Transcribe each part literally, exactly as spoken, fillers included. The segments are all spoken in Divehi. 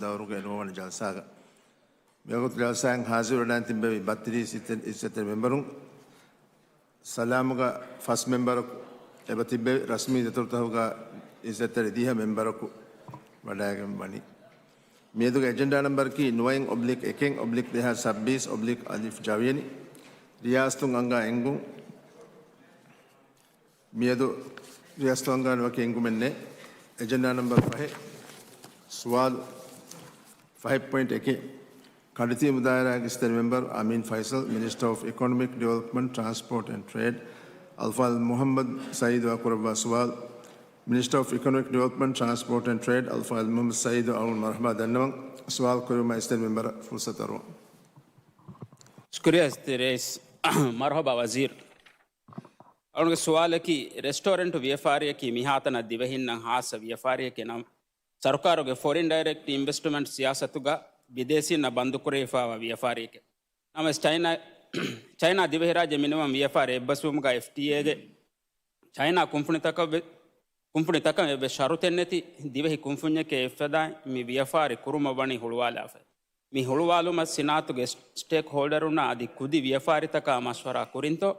ދައުރުގެ ނުވަވަނަ ޖަލްސާގަ. މިވަގުތު ޖަލްސާއިން ހާޒިރުވެލާން ތިއްބެވި ބައްތިރީސް އިއްޒަތްތެރި މެމްބަރުން، ސަލާމުގަ ފަސް މެމްބަރަކު އެބަ ތިއްބެވި، ރަސްމީ ދަތުރުތަކުގަ އިއްޒަތްތެރި ދިހަ މެމްބަރަކު ވަޑައިގެން ވަނީ. މިއަދުގެ އެޖެންޑާ ނަމްބަރަކީ ނުވައެއް އޮބްލިކް އެކެއް އޮބްލިކް ދެހާސް ސައްބީސް އޮބްލިކް އަލިފް ޖަވިޔަނި. ރިޔާސަތުން އަންގާ އެންގުން. މިއަދު ރިޔާސަތުން އަންގާނެ ވަކި އެންގުމެއް ނެތް. އެޖެންޑާ ނަމްބަރު ފަހެއް، ސުވާލު ފަހެއް ޕޮއިންޓް އެކެއް. ކަނޑިތީމު ދާއިރާގެ އިއްޒަތްތެރި މެމްބަރު އަމީން ފައިސަލް، މިނިސްޓަރ އޮފް އިކޮނޮމިކް ޑިވެލޮޕްމަންޓް، ޓްރާންސްޕޯޓް އެންޑް ޓްރޭޑް، އަލްފާޟިލް މުޙައްމަދު ސައީދު އަކުރަށްވާ ސުވާލު. މިނިސްޓަރ އޮފް އިކޮނޮމިކް ޑިވެލޮޕްމަންޓް، ޓްރާންސްޕޯޓް އެންޑް ޓްރޭޑް، އަލްފާޟިލް މުޙައްމަދު ސައީދު އަޅުން މަރުޙަބާ ދަންނަވަން. ސުވާލު ކުރެވުމަށް އިއްޒަތްތެރި މެމްބަރަށް ފުރުޞަތު އަރުވަން. ޝުކުރިއްޔާ އިއްޒަތްތެރި ރައީސް މަރުޙަބާ ވަޒީރު. އަޅުގެ ސުވާލަކީ، ރެސްޓޯރެންޓު ވިޔަފާރިއަކީ މިހާތަނަށް ދިވެހިންނަށް ހާއްސަ ވިޔަފާރިއެކޭ ނަމަ، ސަރުކާރުގެ ފޮރިން ޑައިރެކްޓް އިންވެސްޓްމަންޓް ސިޔާސަތުގަ ބިދޭސީންނަށް ބަންދުކުރެވިފައިވާ ވިޔަފާރިއެކޭ. ނަމަވެސް ޗައިނާ، ޗައިނާ ދިވެހިރާއްޖެ މިނިވަން ވިޔަފާރި އެއްބަސްވުމުގަ އެފްޓީއޭގެ ޗައިނާ ކުންފުނިތަކަށް ވެ-، ކުންފުނިތަކަށް އެއްވެސް ޝަރުތެއް ނެތި ދިވެހި ކުންފުންޏެކޭ އެއްފަދައިން މި ވިޔަފާރި ކުރުމަށް ވަނީ ހުޅުވާލާފައި. މި ހުޅުވާލުމަށް ސިނާއަތުގެ ސްޓޭކް ހޯލްޑަރުންނާ އަދި ކުދި ވިޔަފާރިތަކާ މަޝްވަރާ ކުރިންތޯ؟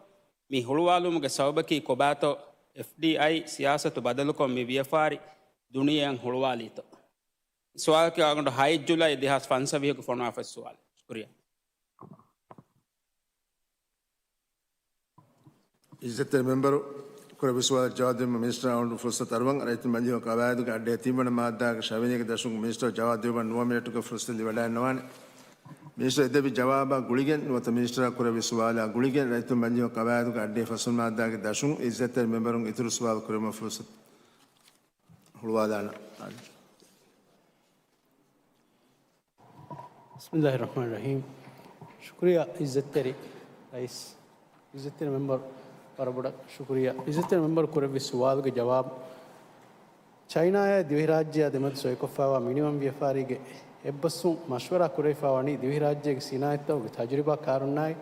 މި ހުޅުވާލުމުގެ ސަބަބަކީ ކޮބާތޯ؟ އެފްޑީއައި ސިޔާސަތު ބަދަލުކޮށް މި ވިޔަފާރި ދުނިޔެއަށް ހުޅުވާލީތޯ؟ ސުވާލަކީ އަޅުގަނޑު ހައެއް ޖުލައި ދެހާސް ފަންސަވީހުގެ ފޮނުވާފައި ސުވާލެއް. ޝުކުރިއްޔާ. އިއްޒަތްތެރި މެމްބަރު ކުރެއްވި ސުވާލަށް ޖަވާބު ދިނުމަށް މިނިސްޓަރ އަޅުގަނޑު ފުރުޞަތު އަރުވަން. ރައްޔިތު މަޖިލީހުގެ ޤަވާއިދުގެ އައްޑޭ ތިންވަނަ މާއްދާގެ ށަވިޔަނިގެ ދަށުން މިނިސްޓަރ ޖަވާބު ދެއްވަން ނުވަ މިނެޓުގެ ފުރުޞަތު ލިބިވަޑައިގަންނަވާނެ. މިނިސްޓަރ އެދެއްވި ޖަވާބާ ގުޅިގެން ނުވަތަ މިނިސްޓަރ ކުރެއްވި ސުވާލާ ގުޅިގެން ރައްޔިތު މަޖިލީހުގެ ޤަވާއިދުގެ އައްޑޭ ފަސްވަނަ މާއްދާގެ ދަށުން އިއްޒަތްތެރި މެމްބަރުން އިތުރު ސުވާލު ކުރެއްވުމަށް ފުރުޞަތު ހުޅުވާލާނަން. ބިސްމިއްލާހި ރަޙްމާނި ރަޙީމް. ޝުކުރިއްޔާ އިއްޒަތްތެރި ރައީސް. އިއްޒަތްތެރި މެމްބަރު، ވަރަށް ބޮޑަށް ޝުކުރިއްޔާ. އިއްޒަތްތެރި މެމްބަރު ކުރެއްވި ސުވާލުގެ ޖަވާބު، ޗައިނާއާއި ދިވެހިރާއްޖެއާ ދެމެދު ސޮއިކޮށްފައިވާ މިނިވަން ވިޔަފާރީގެ އެއްބަސްވުން މަޝްވަރާ ކުރެވިފައިވަނީ ދިވެހިރާއްޖޭގެ ސިނާއަތްތަކުގެ ތަޖުރިބާކާރުންނާއި،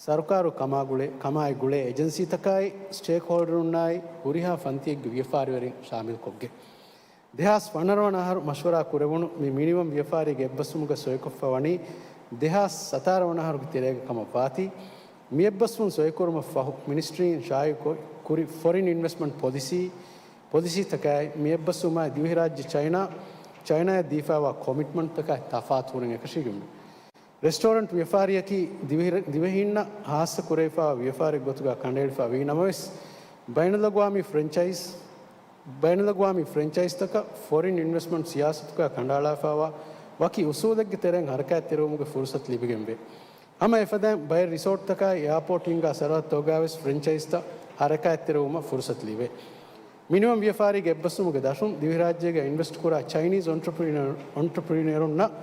ސަރުކާރު ކަމާ ގުޅޭ، ކަމާއި ގުޅޭ އެޖެންސީތަކާއި، ސްޓޭކްހޯލްޑަރުންނާއި، ހުރިހާ ފަންތިއެއްގެ ވިޔަފާރިވެރިން ޝާމިލްކޮށްގެން. ދެހާސް ފަނަރަ ވަނަ އަހަރު މަޝްވަރާ ކުރެވުނު މި މިނިވަން ވިޔަފާރީގެ އެއްބަސްވުމުގަ ސޮއިކޮށްފަ ވަނީ ދެހާސް ސަތާރަ ވަނަ އަހަރުގެ ތެރޭގަ ކަމަށް ވާތީ، މި އެއްބަސްވުން ސޮއިކުރުމަށް ފަހު މިނިސްޓްރީން ޝާއިޢު ކުރި ފޮރިން އިންވެސްޓްމަންޓް ޕޮލިސީ، ޕޮލިސީތަކާއި، މި އެއްބަސްވުމާއި ދިވެހިރާއްޖެ ޗައިނާ، ޗައިނާއަށް ދީފައިވާ ކޮމިޓްމަންޓްތަކާއި ތަފާތު ހުރެން އެކަށީގެންވޭ. ރެސްޓޯރެންޓް ވިޔަފާރިއަކީ ދިވެހި-، ދިވެހީންނަށް ހާއްސަ ކުރެވިފައިވާ ވިޔަފާރި ގޮތުގަ ކަނޑައެޅިފަ ވީ ނަމަވެސް، ބައިނަލްއަގްވާމީ ފްރެންޗައިޒް، ބައިނަލްއަގްވާމީ ފްރެންޗައިޒްތަކަށް ފޮރިން އިންވެސްޓްމަންޓް ސިޔާސަތުގަ ކަނޑައަޅާފައިވާ ވަކި އުސޫލެއްގެ ތެރެއިން ހަރަކާތްތެރިވުމުގެ ފުރުސަތު ލިބިގެންވޭ. ހަމަ އެފަދައިން ބައެއް ރިސޯޓްތަކާއި އެއާޕޯޓް ހިންގާ ސަރަހައްދުތަކުގައިވެސް ފްރެންޗައިޒްތައް ހަރަކާތްތެރިވުމަށް ފުރުސަތު ލިބޭ. މިނިވަން ވިޔަފާރީގެ އެއްބަސްވުމުގެ ދަށުން ދިވެހިރާއްޖޭގަ އިންވެސްޓް ކުރާ ޗައިނީޒް އޮންޓްރަޕްރިނިއރ، އޮންޓްރަޕްރިނިއަރުންނަށް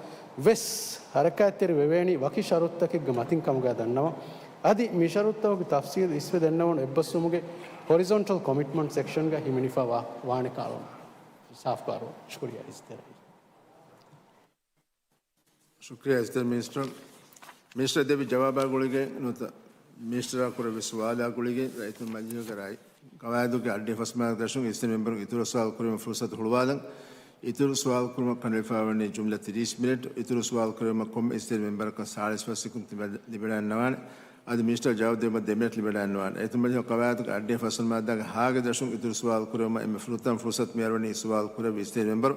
ވެސް ހަރަކާތްތެރި ވެވޭނީ ވަކި ޝަރުތުތަކެއްގެ މަތިން ކަމުގައި ދަންނަވަން. އަދި މި ޝަރުތުތަކުގެ ތަފްސީލް އިސްވެ ދެންނެވުނު އެއްބަސްވުމުގެ ހޮރިޒޮންޓަލް ކޮމިޓްމަންޓް ސެކްޝަންގަ ހިމެނިފައިވާ ވާނެ ކާރޫން. ސާފު ކާރޫން. ޝުކުރިއްޔާ އިއްޒަތްތެރި. ޝުކުރިއްޔާ އިއްޒަތްތެރި މިނިސްޓަރ. މިނިސްޓަރ ދެއްވި ޖަވާބާ ގުޅިގެން ނުވަތަ މިނިސްޓަރ ކުރެއްވި ސުވާލާ ގުޅިގެން ރައްޔިތު މަޖިލީހުގެ ރާއި ގަވާއިދުގެ އައްޑި ފަސް މާގެ ދަށުން އިއްޒަތްތެރި މެމްބަރުން އިތުރު ސުވާލު ކުރުމަށް ފުރުސަތު ހުޅުވާލަން. އިތުރު ސުވާލު ކުރުމަށް ކަނޑައެޅިފައިވަނީ ޖުމްލަ ތިރީސް މިނެޓް. އިތުރު ސުވާލު ކުރުމަށް ކޮންމެ އިއްޒަތްތެރި މެމްބަރަކަށް ސާޅީސް ފަސް ސެކުންޑް ލިބެ-، ލިބިވަޑައިގަންނަވާނެ. އަދި މިނިސްޓަރ ޖަވާބު ދެއްވުމަށް ދެ މިނެޓް ލިބިވަޑައިގަންނަވާނެ. ރައްޔިތު މަޖިލީހުގެ ގަވާއިދުގެ އައްޑި ފަސްވަނަ މާއްދާގެ ހާގެ ދަށުން އިތުރު ސުވާލު ކުރުމަށް އެންމެ ފުރަތަމަ ފުރުސަތު މިއަރުވަނީ ސުވާލު ކުރެއްވި އިއްޒަތްތެރި މެމްބަރު،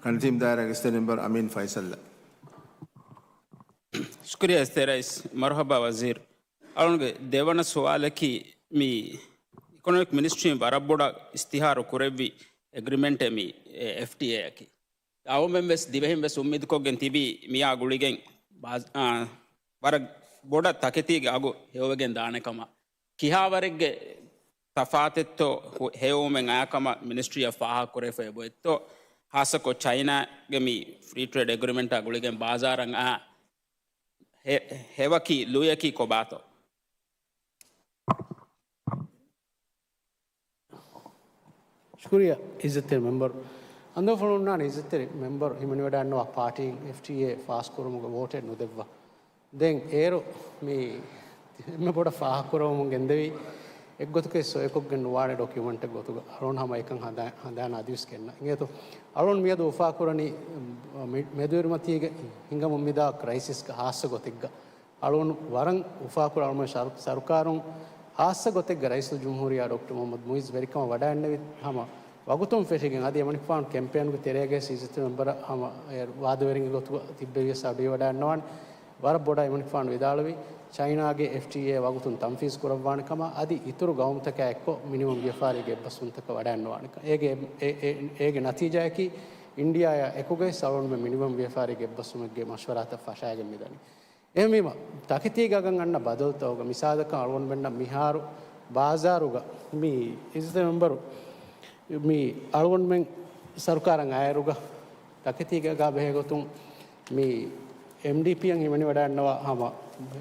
ކަނޑިތީމު ދާއިރާގެ އިއްޒަތްތެރި މެމްބަރު އަމީން ފައިސަލްއަށް. ޝުކުރިއްޔާ އިއްޒަތްތެރި ރައީސް. މަރުޙަބާ ވަޒީރު. އަޅުގަނޑުގެ ދެވަނަ ސުވާލަކީ، މި އިކޮނޮމިކް މިނިސްޓްރީން ވަރަށް ބޮޑަށް އިސްތިހާރު ކުރެއްވި އެގްރިމެންޓެއް މި އެފްޓީއޭއަކީ. އައުމެން ވެސް ދިވެހިން ވެސް އުއްމީދުކޮށްގެން ތިބީ މިއާ ގުޅިގެން ބާޒް-، އާ، ވަރަށް ބޮޑަށް ތަކެތީގެ އަގު ހެޔޮވެގެން ދާނެ ކަމަށް. ކިހާވަރެއްގެ ތަފާތެއްތޯ ހު-، ހެޔޮވުމެއް އައި ކަމަށް މިނިސްޓްރީއަށް ފާހަގަކުރެވިފައި އެބައޮތްތޯ؟ ހާއްސަކޮށް ޗައިނާގެ މި ފްރީ ޓްރޭޑް އެގްރިމެންޓާ ގުޅިގެން ބާޒާރަށް އައި ހެ-، ހެޔޮވަކި ލުޔަކީ ކޮބާތޯ؟ ޝުކުރިއްޔާ އިއްޒަތްތެރި މެމްބަރު. އަނދަވަފުޅުންނާނެ އިއްޒަތްތެރި މެމްބަރު ހިމެނިވަޑައިގަންނަވާ ޕާޓީން އެފްޓީއޭ ފާސްކުރުމުގެ ވޯޓެއް ނުދެއްވާ. ދެން އޭރު މި އެންމެ ބޮޑަށް ފާހަގަކުރައްވަމުން ގެންދެވީ އެއްގޮތަކަށް ސޮއިކޮށްގެން ނުވާނެ ޑޮކިއުމެންޓެއް ގޮތުގަ އަޅުން ހަމަ އެކަން ހަނދާ-، ހަނދާން އަދިވެސް ގެންނަ. އިނގޭތޯ؟ އަޅުން މިއަދު އުފާކުރަނީ މެ-، މެދުއިރުމަތީގެ ހިނގަމުން މިދާ ކްރައިސިސްގެ ހާއްސަ ގޮތެއްގަ. އަޅުން ވަރަށް އުފާކުރަ އަޅުމެ ސަރު-، ސަރުކާރުން ހާއްސަ ގޮތެއްގަ ރައީސުލްޖުމްހޫރިއްޔާ ޑޮކްޓަރ މުހައްމަދު މުއިއްޒު ވެރިކަމަށް ވަޑައިންނެވި ހަމަ ވަގުތުން ފެށިގެން އަދި އެމަނިކުފާނު ކެމްޕޭނުގެ ތެރޭގައި ސީސީ މެމްބަރ ހަމަ އެ ވާދަވެރިންގެ ގޮތުގަ ތިއްބެވިޔަސް އަޑުއިވަޑައިންނަވާނެ. ވަރަށް ބޮޑަށް އެމަނިކުފާނު ވިދާޅުވި، ޗައިނާގެ އެފްޓީއޭ ވަގުތުން ތަންފީޒް ކުރައްވާނެ ކަމަށް އަދި އިތުރު ގައުމުތަކާ އެއްކޮށް މިނިވަން ވިޔަފާރީގެ އެއްބަސްވުންތަކަށް ވަޑައިންނަވާނެ ކަމަށް. އޭގެ، އެ-، އެ-، އޭގެ ނަތީޖާއަކީ އިންޑިއާއާ އެކުގައި އަޅުގަނޑުމެން މިނިވަން ވިޔަފާރީގެ އެއްބަސްވުމެއްގެ މަޝްވަރާތައް ފަށާގެން މިދަނީ. އެހެންވީމަ، ތަކެތީގަ އަގަން އަންނަ ބަދަލުތަކުގަ މިސާލަކަށް އަޅުގަނޑުމެންނަށް މިހާރު ބާޒާރުގަ މި އިއްޒަތް މެމްބަރު މި އަޅުގަނޑުމެން ސަރުކާރަށް އައިއިރުގަ ތަކެތީގަ ބެހޭ ގޮތުން މި އެމްޑީޕީއަށް ހިމެނިވަޑައިންނަވާ ހަމަ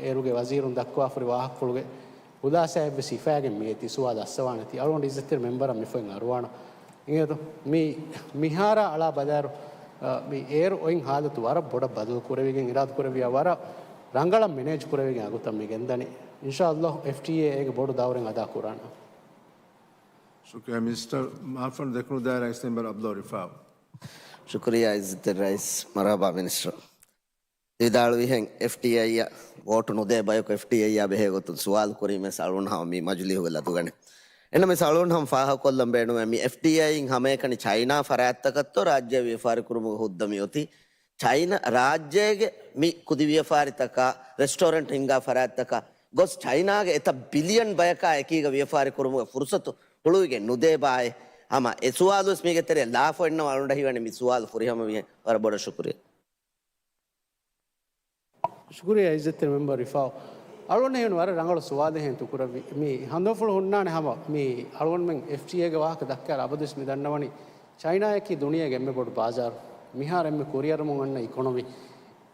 އޭރުގެ ވަޒީރުން ދައްކަވާފައި ވާހަކަފުޅުގެ ޚުލާސާއެއްވެސް ހިފައިގެން މިއޮތީ. ސުވާލު އައްސަވާނެތީ. އަޅުގަނޑު އިއްޒަތްތެރި މެމްބަރަށް މި ފޮތް އަރުވާނަ. އިނގޭތޯ؟ މި މިހާރާ އަޅާ ބަލާއިރު، އަ، މި އޭރު އޮތް ހާލަތު ވަރަށް ބޮޑަށް ބަދަލު ކުރެވިގެން އިރާދަ ކުރެއްވިޔާ ވަރަށް ރަނގަޅަށް މެނޭޖް ކުރެވިގެން އަގުތައް މި ގެންދަނީ. އިންޝާﷲ އެފްޓީއޭ އޭގެ ބޮޑު ދައުރެއް އަދާ ކުރާނަ. ޝުކުރިއްޔާ މިނިސްޓަރ. މާފަން ދެކުނު ދާއިރާ އިސް މެމްބަރ އަބްދުﷲ ރިފާއު. ޝުކުރިއްޔާ އިއްޒަތްތެރި ރައީސް. މަރުޙަބާ މިނިސްޓަރ. ވިދާޅުވިހެން އެފްޓީއައިއަށް ވޯޓު ނުދޭ ބަޔަކު އެފްޓީއައިއާ ބެހޭ ގޮތުން ސުވާލު ކުރީމޭސް އަޅުގަނޑު ހަމަ މި މަޖުލީހުގަ ލަދުގަނެ. އެނަމެސް އަޅުގަނޑު ހަމަ ފާހަގަކޮށްލަން ބޭނުމޭ މި އެފްޓީއައިއިން ހަމައެކަނި ޗައިނާ ފަރާތްތަކަށްތޯ ރާއްޖެ ވިޔަފާރި ކުރުމުގެ ހުއްދަ މިއޮތީ؟ ޗައިނާ ރާއްޖޭގެ މި ކުދި ވިޔަފާރިތަކާ، ރެސްޓޯރެންޓް ހިންގާ ފަރާތްތަކާ ގޮސް ޗައިނާގެ އެތައް ބިލިއަން ބަޔަކާ އެކީގަ ވިޔަފާރި ކުރުމުގެ ފުރުސަތު ހުޅުވިގެން ނުދޭ ބާއޭ؟ ހަމަ އެ ސުވާލުވެސް މީގެ ތެރޭ ލާފަ އޮންނަ އަޅުގަނޑަށް ހީވަނީ މި ސުވާލު ފުރިހަމަވިހެން. ވަރަށް ބޮޑަށް ޝުކުރިއްޔާ. ޝުކުރިއްޔާ އިއްޒަތްތެރި މެމްބަރ ރިފާއު. އަޅުގަނޑަށް ހީވަނީ ވަރަށް ރަނގަޅު ސުވާލެއް ހެން އިތުކުރެއްވި. މި ހަނދުމަފުޅު ހުންނާނެ ހަމަ މި އަޅުގަނޑުމެން އެފްޓީއޭގެ ވާހަކަ ދައްކާއިރު އަބަދުވެސް މި ދަންނަވަނީ ޗައިނާއަކީ ދުނިޔޭގެ އެންމެ ބޮޑު ބާޒާރު. މިހާރު އެންމެ ކުރިއަރަމުން އަންނަ އިކޮނޮމީ.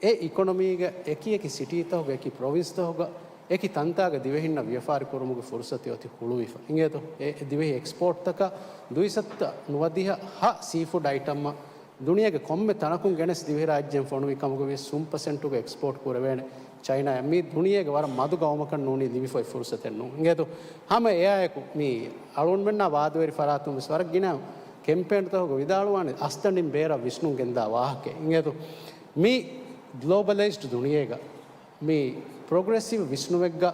އެ އިކޮނޮމީގެ އެކި އެކި ސިޓީތަކުގަ، އެކި ޕްރޮވިންސްތަކުގަ، އެކި ތަންތާގަ ދިވެހިންނަށް ވިޔަފާރި ކުރުމުގެ ފުރުސަތެއް އޮތީ ހުޅުވިފަ. އިނގޭތޯ؟ އެ ދިވެހި އެކްސްޕޯޓްތަކަށް ދުއިސައްތަ ނުވަދިހަ ހަ ސީފުޑް އައިޓަމްއަށް ދުނިޔޭގެ ކޮންމެ ތަނަކުން ގެނެސް ދިވެހިރާއްޖެއިން ފޮނުވި ކަމުގަ ވިޔަސް ސުން ޕަސެންޓުގެ އެކްސްޕޯޓް ކުރެވޭނެ ޗައިނާއަށް. މީ ދުނިޔޭގެ ވަރަށް މަދު ގައުމަކަށް ނޫނީ ލިބިފައި ފުރުސަތެއް ނޫން. އިނގޭތޯ؟ ހަމަ އެއާއެކު މީ އަޅުގަނޑުމެންނާ ވާދަވެރި ފަރާތުން ވެސް ވަރަށް ގިނަ ކެމްޕޭންތަކުގަ ވިދާޅުވާނެ އަސްތަނޑިން ބޭރަށް ވިސްނުން ގެންދާ ވާހަކައެއް. އިނގޭތޯ؟ މި ގްލޯބަލައިޒްޑް ދުނިޔޭގަ މި ޕްރޮގްރެސިވް ވިސްނުމެއްގަ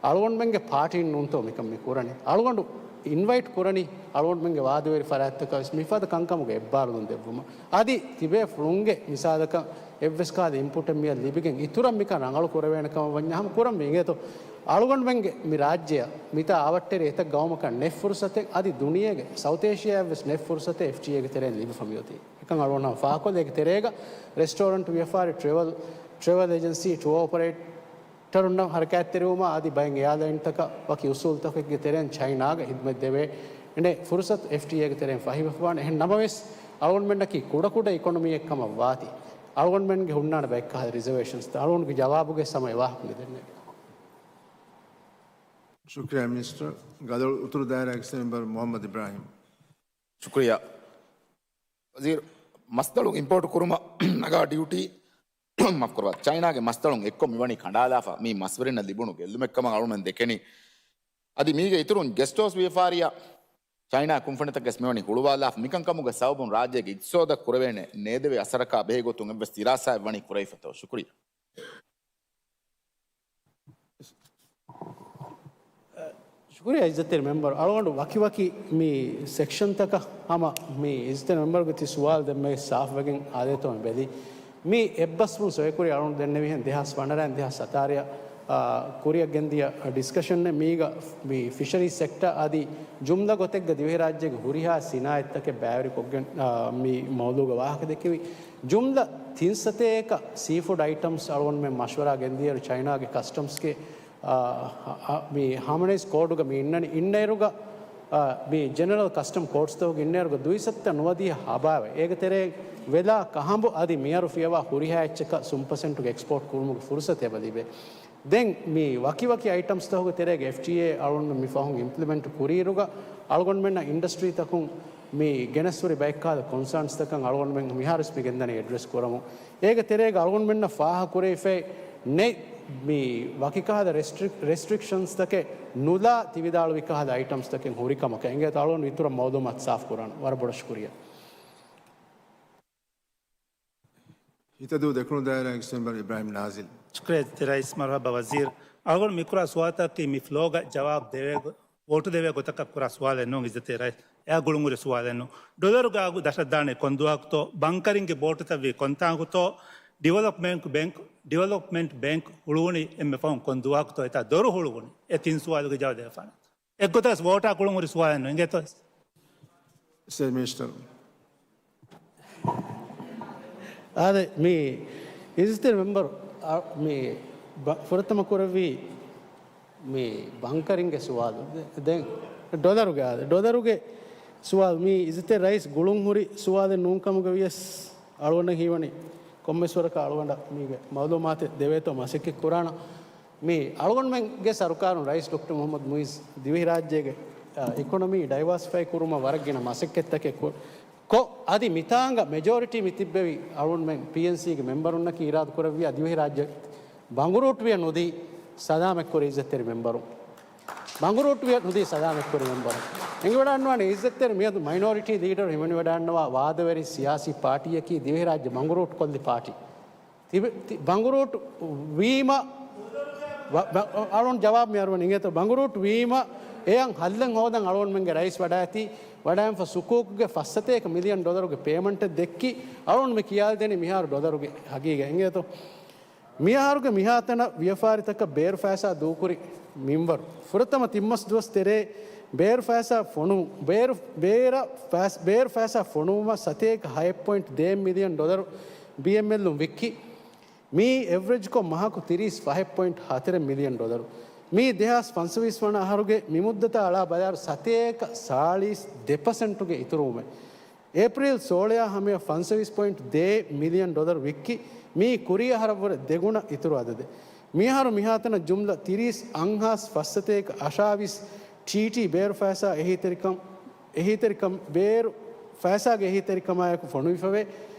އަޅުގަނޑުމެންގެ ޕާޓީން ނޫންތޯ މިކަން މި ކުރަނީ؟ އަޅުގަނޑު އިންވައިޓް ކުރަނީ އަޅުގަނޑުމެންގެ ވާދަވެރި ފަރާތްތަކަށް ވެސް މިފަދަ ކަންކަމުގެ އެއްބާރުލުން ދެއްވުމަށް. އަދި ތިބޭފުޅުންގެ މިސާލަކަށް އެއްވެސް ކަހަލަ އިންޕުޓެއް މިއަށް ލިބިގެން އިތުރަށް މިކަން ރަނގަޅު ކުރެވޭނެ ކަމަށް ވަންޏާ ހަމަ ކުރަންވީ. އިނގޭތޯ؟ އަޅުގަނޑުމެންގެ މި ރާއްޖެއަށް މިތާ އަވަށްޓެރި އެތައް ގައުމަކަށް ނެތް ފުރުސަތެއް، އަދި ދުނިޔޭގެ ސައުތޭޝިއާއަށް ވެސް ނެތް ފުރުސަތެއް އެފްޓީއޭގެ ތެރެއިން ލިބިފަ މިއޮތީ. އެކަން އަޅުގަނޑު ފާހަގަކޮށްލީ. އޭގެ ތެރޭގަ ރެސްޓޯރެންޓް ވިޔަފާރި، ޓްރެވެލް، ޓްރެވެލް އޭޖެންސީ، ޓުއާ އޮޕަރޭޓަރުންނަށް ހަރަކާތްތެރިވުމާ އަދި ބައެއް އެއާލައިންތަކަށް ވަކި އުސޫލުތަކެއްގެ ތެރެއިން ޗައިނާގަ ހިދުމަތް ދެވޭނެ ފުރުސަތު އެފްޓީއޭގެ ތެރެއިން ފަހިވެފަވާނެ. އެހެން ނަމަވެސް، އަޅުގަނޑުމެންނަކީ ކުޑަކުޑަ އިކޮނޮމީއެއް ކަމަށް ވާތީ، އަޅުގަނޑުމެންގެ ހުންނާނެ ބައެއް ކަހަލަ ރިޒަވޭޝަންސްތައް. އަޅުގަނޑުގެ ޖަވާބުގެ ސަމައި ވާހަކަ މި ދެންނެވި. ޝުކްރިޔާ މިނިސްޓަރ. ގަދަޅު އުތުރު ދާއިރާގެ މެމްބަރ މުޙައްމަދު އިބްރާހިމް. ޝުކްރިޔާ. ވަޒީރު، މަސްދަޅު އިމްޕޯޓް ކުރުމަށް ނަގާ ޑިއުޓީ، މާފް ކުރައްވާ، ޗައިނާގެ މަސްދަޅުން އެއްކޮށް މިވަނީ ކަނޑާލާފަ، މީ މަސްވެރިންނަށް ލިބުނު ގެއްލުމެއްކަމަށް އަޅުމެން ދެކެނީ. އަދި މީގެ އިތުރުން ގެސްޓް ހައުސް ވިޔަފާރިއަށް ޗައިނާ ކުންފުނިތަކެސް މިވަނީ ހުޅުވާލާފަ، މިކަންކަމުގެ ސަބަބުން ރާއްޖޭގެ އިގްތިސޯދަށް ކުރެވޭނެ ނޭދެވޭ އަސަރަކާ ބެހޭގޮތުން އެއްވެސް ދިރާސާއެއް ވަނީ ކުރެވިފަތޯ؟ ޝުކުރިއްޔާ. ޝުކުރިއްޔާ އިއްޒަތްތެރި މެމްބަރު. އަޅުގަނޑު ވަކިވަކި މި ސެކްޝަންތަކަށް ހަމަ މި އިއްޒަތްތެރި މެމްބަރުގެ ތި ސުވާލު ދެންމެ ސާފުވެގެން އާދޭތޯ މި ބެލީ. މި އެއްބަސްވުން ސޮއިކުރި އަޅުގަނޑު ދެންނެވިހެން ދެހާސް ވަނަ ދެހާސް ސަތާރަ، އާ، ކުރިއަށް ގެންދިޔަ ޑިސްކަޝަން މީގަ މި ފިޝަރީ ސެކްޓަ އަދި ޖުމްލަ ގޮތެއްގަ ދިވެހިރާއްޖޭގެ ހުރިހާ ސިނާއަތްތަކެއް ބައިވެރިކޮށްގެން، އާ، މި މައުޟޫގަ ވާހަކަ ދެއްކެވި. ޖުމްލަ ތިން ސަތޭކަ ސީފުޑް އައިޓަމްސް އަޅުގަނޑުމެން މަޝްވަރާ ގެންދިޔައިރު ޗައިނާގެ ކަސްޓަމްސްގެ، އާ، އާ، މި ހާމަނައިޒް ކޯޑުގަ މި އިންނަނީ. އިންނައިރުގަ، އާ، މި ޖެނެރަލް ކަސްޓަމް ކޯޑްސްތަކުގަ އިންނައިރުގަ ދުއިސައްތަ ނުވަދިހަ ހަބާވެ. އޭގެ ތެރޭ ވެލާ ކަހަނބު އަދި މިއަރު ފިޔަވާ ހުރިހާ އެއްޗަކަށް ސުން ޕަސެންޓުގެ އެކްސްޕޯޓް ކުރުމުގެ ފުރުސަތެއް އެބަ ލިބޭ. ދެން މި ވަކިވަކި އައިޓަމްސްތަކުގެ ތެރޭގަ އެފްޓީއޭ އަޅުގަނޑުމެން މި ފަހުން އިމްޕްލިމެންޓް ކުރިއިރުގަ، އަޅުގަނޑުމެންނަށް އިންޑަސްޓްރީތަކުން މި ގެނެސްހުރި ބައެއްކަހަލަ ކޮންސާންސްތަކަށް އަޅުގަނޑުމެން މިހާރުވެސް މި ގެންދަނީ އެޑްރެސް ކުރަމުން. އޭގެ ތެރޭގަ އަޅުގަނޑުމެންނަށް ފާހަގަކުރެވިފައި ނެތް މި ވަކި ކަހަލަ ރެސްޓްރިކް-، ރެސްޓްރިކްޝަންސްތަކެއް ނުލާ ތި ވިދާޅުވި ކަހަލަ އައިޓަމްސްތަކެއް ހުރި ކަމަކަށް އެނގޭތޯ. އަޅުގަނޑު އިތުރަށް މައުލޫމާތު ސާފު ކުރާނަން. ވަރަށް ބޮޑަށް ޝުކުރިއްޔާ. ހިތަދޫ ދެކުނު ދާއިރާގެ ސެމްބަރ އިބްރާހިމް ނާޒިލް. ޝުކުރިއްޔާ ރައީސް. މަރުހަބާ ވަޒީރު. އަޅުގަނޑު މިކުރާ ސުވާލުތަކަކީ މި ފްލޯގަ ޖަވާބު ދެވޭ ގޮ-، ވޯޓު ދެވޭ ގޮތަކަށް ކުރާ ސުވާލެއް ނޫން އިއްޒަތްތެރި ރައީސް. އެއާ ގުޅުންހުރި ސުވާލެއް ނޫން. ޑޮލަރުގެ އަގު ދަށަށް ދާނީ ކޮން ދުވަހަކުތޯ؟ ބަންކަރިންގެ ބޯޓުތައް ވީ ކޮންތާކުތޯ؟ ޑިވެލޮޕްމަންޓް ބޭންކް، ޑިވެލޮޕްމަންޓް ބޭންކް ހުޅުވުނީ އެންމެ ފަހުން ކޮން ދުވަހަކުތޯ އެތާ ދޮރު ހުޅުވުނީ؟ އެ ތިން ސުވާލުގެ ޖަވާބު ދެވިފާނެ. އެއްގޮތަކަސް ވޯޓާ ގުޅުންހުރި ސުވާލެއް ނޫން. އިނގޭތޯ؟ ސްޓޭޓް މިނިސްޓަރު. އާދެ، މި އިއްޒަތްތެރި މެމްބަރު، އާ، މި ބަ-، ފުރަތަމަ ކުރެއްވީ މި ބަންކަރިންގެ ސުވާލު. ދެ-، ދެން ޑޮލަރުގެ، އާދެ، ޑޮލަރުގެ ސުވާލު. މި އިއްޒަތްތެރި ރައީސް ގުޅުންހުރި ސުވާލެއް ނޫން ކަމުގަ ވިޔަސް އަޅުގަނޑަށް ހީވަނީ ކޮންމެސް ވަރަކަށް އަޅުގަނޑަށް މީގެ މައުލޫމާތެއް ދެވޭތޯ މަސައްކަތް ކުރާނަން. މި އަޅުގަނޑުމެންގެ ސަރުކާރުން ރައީސް ޑޮކްޓަރ މުޙައްމަދު މުޢިއްޒު ދިވެހިރާއްޖޭގެ، އާ، އިކޮނޮމީ ޑައިވާސިފައި ކުރުމަށް ވަރަށް ގިނަ މަސައްކަތްތަކެއް ކު-، ކޮށް، އަދި މިތާނގަ މެޖޯރިޓީ މި ތިއްބެވި އަޅުގަނޑުމެން ޕީއެންސީގެ މެމްބަރުންނަކީ އިރާދަ ކުރެއްވިޔާ ދިވެހިރާއްޖެ ބަނގުރޫޓުވިޔަ ނުދީ ސަލާމަތްކުރި އިއްޒަތްތެރި މެމްބަރުން. ބަނގުރޫޓުވިޔަ ނުދީ ސަލާމަތްކުރި މެމްބަރުން. އެނގިވަޑައިގަންނަވާނެ އިއްޒަތްތެރި މިއަދު މައިނޯރިޓީ ލީޑަރު ހިމެނިވަޑައިގަންނަވާ ވާދަވެރި ސިޔާސީ ޕާޓީއަކީ ދިވެހިރާއްޖެ ބަނގުރޫޓު ކޮށްލި ޕާޓީ. ތިބި-، ތި-، ބަނގުރޫޓު ވީމަ، ވަ-، ވަ-، އަޅުން ޖަވާބު މި އަރުވަން އިނގޭތޯ. ބަނގުރޫޓު ވީމަ، އެއަށް ހައްލެއް ހޯދަން އަޅުގަނޑުމެންގެ ރައީސް ވަޑައިތީ، ވަޑައިންފަ ސުކޫކުގެ ފައްސަތޭކަ މިލިއަން ޑޮލަރުގެ ޕޭމަންޓެއް ދެއްކި، އަޅުން މި ކިޔާލަދެނީ މިހާރު ޑޮލަރުގެ ހަގީގަތް އިނގޭތޯ. މިއަހަރުގެ މިހާތަނަށް ވިޔަފާރިތަކަށް ބޭރު ފައިސާ ދޫކުރި މިންވަރު. ފުރަތަމަ ތިން މަސް ދުވަސް ތެރޭ ބޭރު ފައިސާ ފޮނު-، ބޭރު، ބޭރަށް ފައިސް-، ބޭރު ފައިސާ ފޮނުވުމަށް ސަތޭކަ ހައެއް ޕޮއިންޓް ދޭއް މިލިއަން ޑޮލަރު ބީއެމްއެލުން ވިއްކި. މިއީ އެވްރެޖްކޮށް މަހަކު ތިރީސް ފަހެއް ޕޮއިންޓް ހަތަރެއް މިލިއަން ޑޮލަރު. މިއީ ދެހާސް ފަންސަވީސް ވަނަ އަހަރުގެ މި މުއްދަތާ އަޅާ ބަލާއިރު ސަތޭކަ ސާޅީސް ދެ ޕަސެންޓުގެ އިތުރުވުމެއް. އޭޕްރީލް ސޯޅައާ ހަމަޔަށް ފަންސަވީސް ޕޮއިންޓް ދޭއް މިލިއަން ޑޮލަރު ވިއްކި، މިއީ ކުރީ އަހަރަށްވުރެ ދެގުނަ އިތުރު އަދަދެއް. މިއަހަރު މިހާތަނަށް ޖުމްލަ ތިރީސް އަށާވީސް ޓީޓީ ބޭރު ފައިސާ އެހީތެރިކަން، އެހީތެރިކަން ބޭރު ފައިސާގެ އެހީތެރިކަމާއެކު ފޮނުވިފަވޭ.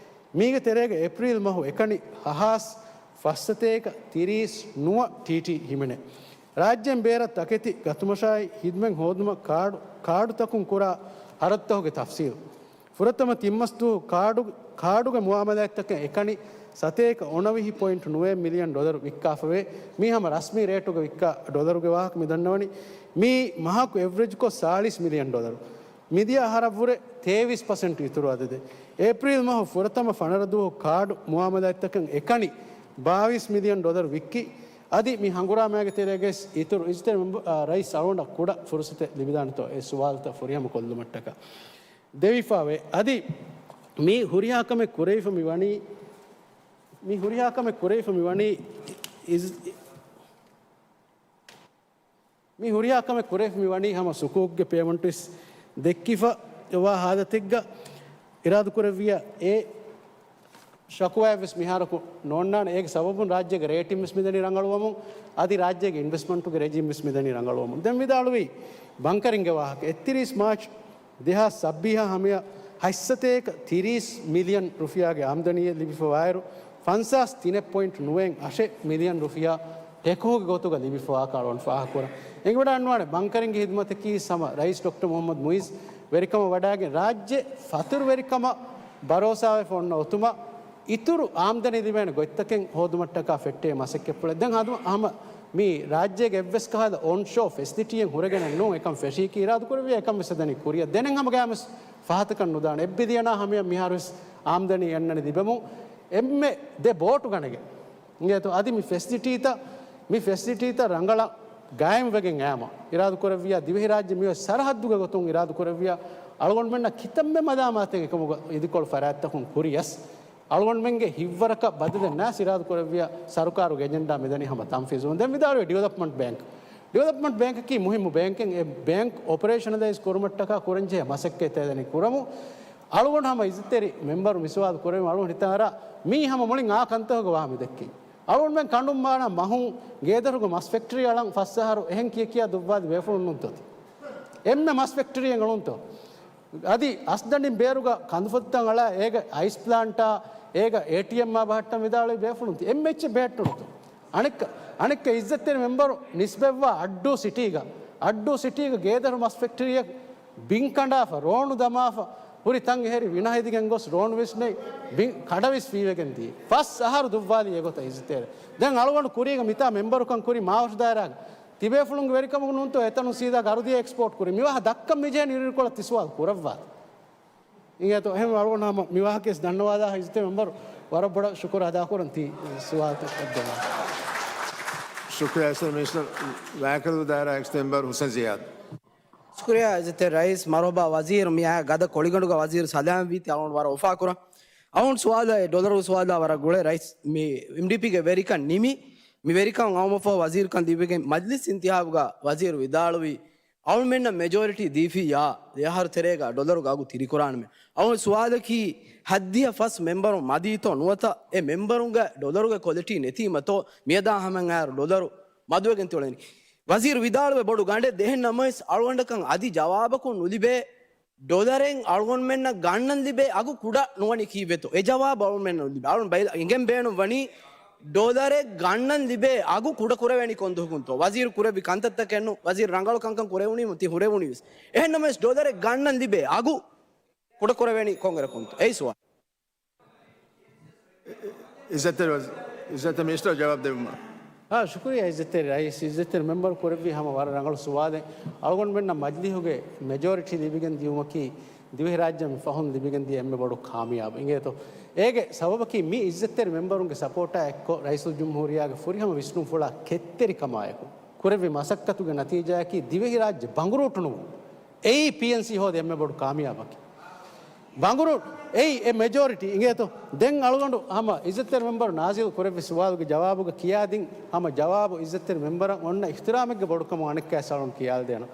މީގެ ތެރޭގަ އޭޕްރީލް މަހު އެކަނި ހަހާސް ފައްސަތޭކަ ތިރީސް ނުވަ ޓީޓީ ހިމެނޭ. ރާއްޖޭން ބޭރަށް ތަކެތި ގަތުމަށާއި ހިދުމަތް ހޯދުމަށް ކާޑު، ކާޑުތަކުން ކުރާ ހަރަދުތަކުގެ ތަފްސީލް. ފުރަތަމަ ތިން މަސް ދުވަހު ކާޑު، ކާޑުގެ މުއާމަލާތްތަކަށް އެކަނި ސަތޭކަ އޮނަވިހި ޕޮއިންޓް ނުވައެއް މިލިއަން ޑޮލަރު ވިއްކާފަވޭ. މީ ހަމަ ރަސްމީ ރޭޓުގަ ވިއްކާ ޑޮލަރުގެ ވާހަކަ މި ދަންނަވަނީ. މީ މަހަކު އެވްރެޖްކޮށް ސާޅީސް މިލިއަން ޑޮލަރު. މިދިޔަ އަހަރަށްވުރެ ތޭވީސް ޕަސެންޓް އިތުރު އަދަދެއް. އޭޕްރީލް މަހު ފުރަތަމަ ފަނަރަ ދުވަހު ކާޑު މުއާމަލާތްތަކަށް އެކަނި ބާވީސް މިލިއަން ޑޮލަރު ވިއްކި. އަދި މި ހަނގުރާމައިގެ ތެރޭގައި އިތުރު އިއްޒަތްތެރި މެމްބަ-، އާ، ރައީސް އަޅުގަނޑަށް ކުޑަ ފުރުސަތެއް ލިބިދާނެތޯ އެ ސުވާލުތައް ފުރިހަމަ ކޮށްލުމަށްޓަކާ. ދެވިފާވޭ. އަދި މި ހުރިހާ ކަމެއް ކުރެވިފަ މި ވަނީ، މި ހުރިހާ ކަމެއް ކުރެވިފަ މި ވަނީ އިޒް-، މި ހުރިހާ ކަމެއް ކުރެވިފަ މި ވަނީ ހަމަ ސުކޫކްގެ ޕޭމަންޓުވެސް ދެއްކިފަ ވާ ހާލަތެއްގަ އިރާދަކުރެއްވިޔާ އެ ޝަކުވާއެއްވެސް މިހާރަކު ނޯންނާނެ. އޭގެ ސަބަބުން ރާއްޖޭގެ ރޭޓިންވެސް މިދަނީ ރަނގަޅުވަމުން، އަދި ރާއްޖޭގެ އިންވެސްޓްމަންޓުގެ ރެޖީމްވެސް މިދަނީ ރަނގަޅުވަމުން. ދެން ވިދާޅުވީ ބަންކަރިންގެ ވާހަކަ. އެއްތިރީސް މާޗް ދެހާސް ސައްބީހާ ހަމަޔަށް ހަތްސަތޭކަ ތިރީސް މިލިއަން ރުފިޔާގެ އާމްދަނީއެއް ލިބިފަވާއިރު، ފަންސާސް ތިނެއް ޕޮއިންޓް ނުވައެއް އަށެއް މިލިއަން ރުފިޔާ ޓެކުހުގެ ގޮތުގަ ލިބިފަވާކަށް އަޅުގަނޑު ފާހަގަކުރަން. އެނގިވަޑައިގަންނަވާނެ ބަންކަރިންގެ ހިދުމަތަކީ ހަމަ ރައީސް ޑޮކްޓަރ މުޙައްމަދު މުޢިއްޒު ވެރިކަމަށް ވަޑައިގެން ރާއްޖެ ފަތުރުވެރިކަމަށް ބަރޯސާވެފަ އޮންނަ އޮތުމަށް އިތުރު އާމްދަނީ ލިބޭނެ ގޮތްތަކެއް ހޯދުމަށްޓަކާ ފެއްޓޭ މަސައްކަތްޕުޅެއް. ދެން ހަމަ މި ރާއްޖޭގެ އެއްވެސް ކަހަލަ އޮންޝޯ ފެސިލިޓީއެއް ހުރެގެނެއް ނޫން. އެކަން ފެށީކީ އިރާދަކުރެއްވިޔާ އެކަން ވެސް ދަނީ ކުރިއަށް. ދެނެއް ހަމަ ގައިމުވެސް ފަހަތަކަށް ނުދާނެ. އެއް ބިލިއަނާ ހަމަޔަށް މިހާރުވެސް އާމްދަނީ އަންނަނީ ލިބެމުން އެންމެ ދެ ބޯޓު ގަނެގެން. އިނގޭތޯ އަދި މި ފެސިލިޓީތައް، މި ފެސިލިޓީތައް ރަނގަޅަށް ގާއިމްވެގެން އައީމަ އިރާދަކުރެއްވިޔާ ދިވެހިރާއްޖެ މިއޮތް ސަރަހައްދުގެ ގޮތުން އިރާދަކުރެއްވިޔާ އަޅުގަނޑުމެންނަށް ކިތަންމެ މަލާމާތެއް އެކަމުގަ އިދިކޮޅު ފަރާތްތަކުން ކުރިޔަސް އަޅުގަނޑުމެންގެ ހިތްވަރަކަށް ބަދަލެއް ނާސް އިރާދަކުރެއްވިޔާ ސަރުކާރުގެ އެޖެންޑާ މިދަނީ ހަމަ ތަންފީޒުވުން. ދެން ވިދާޅުވޭ ޑިވެލޮޕްމަންޓް ބޭންކް. ޑިވެލޮޕްމަންޓް ބޭންކަކީ މުހިއްމު ބޭންކެއް. އެ ބޭންކް އޮޕަރޭޝަނަލައިޒް ކުރުމަށްޓަކާ ކުރަންޖެހޭ މަސައްކަތްތައް ދަނީ ކުރަމު. އަޅުގަނޑު ހަމަ އިއްޒަތްތެރި މެމްބަރު މިސުވާލު ކުރެވި އަޅުގަނޑު ހިތަށް އަރާ މީ ހަމަ މުޅިން އާ ކަންތަކުގެ ވާހަ މި ދެއްކީ. އަޅުގަނޑުމެން ކަނޑުން މާނަ މަހުން ގޭދަރުގެ މަސް ފެކްޓަރީ އަޅަން ފަސް އަހަރު އެހެން ކިޔަ ކިޔާ ދުއްވާލި ބޭފުޅުން ނޫންތޯ ތި؟ އެންމެ މަސް ފެކްޓަރީއެއް އަޅުންތޯ؟ އަދި އަސްދަނޑިން ބޭރުގަ ކަނދުފޮތިތައް އަޅާ އޭގަ އައިސް ޕްލާންޓާ، އޭގަ އޭޓީއެމްއާ ބަހައްޓަން ވިދާޅުވި ބޭފުޅުން ތި އެންމެ އެއްޗެއް ބެހެއްޓުނުތޯ؟ އަނެއްކަ، އަނެއްކަ އިއްޒަތްތެރި މެމްބަރު ނިސްބަތްވާ އައްޑޫ ސިޓީގަ، އައްޑޫ ސިޓީގަ ގޭދަރު މަސް ފެކްޓަރީއަށް ބިން ކަނޑާފަ، ރޯނު ދަމާފަ ހުރި ތަން އެހެރި ވިނަހެދިގެން ގޮސް ރޯނު ވިސްނެ ބިން ކަޑަ ވިސް ފީވެގެން ދިޔަ. ފަސް އަހަރު ދުއްވާލީ އެގޮތަށް އިއްޒަތްތެރި. ދެން އަޅުގަނޑު ކުރީގަ މިތާ މެމްބަރުކަން ކުރި މާވަށު ދާއިރާގަ ތިބޭފުޅުންގެ ވެރިކަމަކު ނޫންތޯ އެތަނުން ސީދާ ގަރުދިޔަ އެކްސްޕޯޓް ކުރި. މިވާހަ ދައްކަން މިޖެހެނީ އިރުއިރުކޮޅަށް ތި ސުވާލު ކުރައްވާތި. އިނގޭތޯ އެހެން އަޅުގަނޑު ހަމަ މިވާހަކައިސް ދަންނަވާލާ އިއްޒަތްތެރި މެމްބަރު ވަރަށް ބޮޑަށް ޝުކުރު އަދާކުރަން ތި ސުވާލުތައް ދެން. ޝުކުރިއްޔާ އިއްޒަތްތެރި މިނިސްޓަރ. ވައިކަލު ދާއިރާ އެކްސް މެމްބަރު ހުސެން ޒިޔާދު. ޝުކުރިއްޔާ އިއްޒަތްތެރި ރައީސް. މަރުހަބާ ވަޒީރު. މިއާ ގަދަ ކޮޅިގަނޑުގަ ވަޒީރު ސަލާމް ވީތީ އަޅުގަނޑު ވަރަށް އުފާކުރަން. އަޅުގަނޑު ސުވާލާ އެ ޑޮލަރު ސުވާލާ ވަރަށް ގުޅޭ ރައީސް. މި އެމްޑީޕީގެ ވެރިކަން ނިމި، މި ވެރިކަން އައުމަށްފަހު ވަޒީރުކަން ލިބިގެން މަޖްލިސް އިންތިހާބުގަ ވަޒީރު ވިދާޅުވީ، އަޅުމެންނަށް މެޖޯރިޓީ ދީފިއްޔާ ދެއަހަރު ތެރޭގަ ޑޮލަރު ގަގު ތިރިކުރާނަމޭ. އަޅުގަނޑު ސުވާލަކީ، ހައްދިހަ ފަސް މެމްބަރުން މަދީތޯ ނުވަތަ އެ މެމްބަރުންގެ ޑޮލަރުގެ ކޮލިޓީ ނެތީމަތޯ މިއަދާ ހަމައަށް އައިރު ޑޮލަރު މަދުވެގެން ތިއުޅެނީ. ވަޒީރު ވިދާޅުވެ ބޮޑު ގަނޑެއް ދޭހެން ނަމަވެސް އަޅުގަނޑަކަށް އަދި ޖަވާބަކުން ނުލިބޭ. ޑޮލަރެއް އަޅުގަނޑުމެންނަށް ގަންނަން ލިބޭ އަގު ކުޑަ ނުވަނީ ކީއްވެތޯ؟ އެ ޖަވާބު އަޅުގަނޑުމެންނަށް ނުލިބޭ. އަޅުގަނޑު ބައި-، އެނގެން ބޭނުން ވަނީ ޑޮލަރެއް ގަންނަން ލިބޭ އަގު ކުޑަ ކުރެވޭނީ ކޮންދުވަހަކުންތޯ؟ ވަޒީރު ކުރެއްވި ކަންތައްތަކެއް ނޫން. ވަޒީރު ރަނގަޅު ކަންކަން ކުރެވުނީމު ތި ހުރެވުނީވެސް. އެހެން ނަމަވެސް ޑޮލަރެއް ގަންނަން ލިބޭ އަގު ކުޑަ ކުރެވޭނީ ކޮންއިރަކުންތޯ؟ އެއީ ސުވާލު. އިއްޒަތްތެރި ވަޒީ-، އިއްޒަތްތެރި މިނިސްޓަރ ޖަވާބު ދެއްވުމަށް. އާ، ޝުކުރިއްޔާ އިއްޒަތްތެރި ރައީސް. އިއްޒަތްތެރި މެމްބަރު ކުރެއްވި ހަމަ ވަރަށް ރަނގަޅު ސުވާލެއް. އަޅުގަނޑުމެންނަށް މަޖްލިހުގެ މެޖޯރިޓީ ލިބިގެން ދިޔުމަކީ ދިވެހިރާއްޖެ މި ފަހުން ލިބިގެން ދިޔަ އެންމެ ބޮޑު ކާމިޔާބު. އިނގޭތޯ؟ އޭގެ ސަބަބަކީ މި އިއްޒަތްތެރި މެމްބަރުންގެ ސަޕޯޓާ އެއްކޮށް ރައީސުލްޖުމްހޫރިއްޔާގެ ފުރިހަމަ ވިސްނުންފުޅާ ކެތްތެރިކަމާއެކު ކުރެއްވި މަސައްކަތުގެ ނަތީޖާއަކީ ދިވެހިރާއްޖެ ބަނގުރޫޓު ނުވުން. އެއީ ޕީއެންސީ ހޯދި އެންމެ ބޮޑު ކާމިޔާބަކީ. ބަނގުރޫ އެއީ އެ މެޖޯރިޓީ އިނގޭތޯ. ދެން އަޅުގަނޑު ހަމަ އިއްޒަތްތެރި މެމްބަރު ނާޒިލް ކުރެއްވި ސުވާލުގެ ޖަވާބުގަ ކިޔާދިން ހަމަ ޖަވާބު އިއްޒަތްތެރި މެމްބަރަށް އޮންނަ އިޙްތިރާމެއްގެ ބޮޑުކަމުން އަނެއްކާ ސަޅުން ކިޔާލަދޭނަން.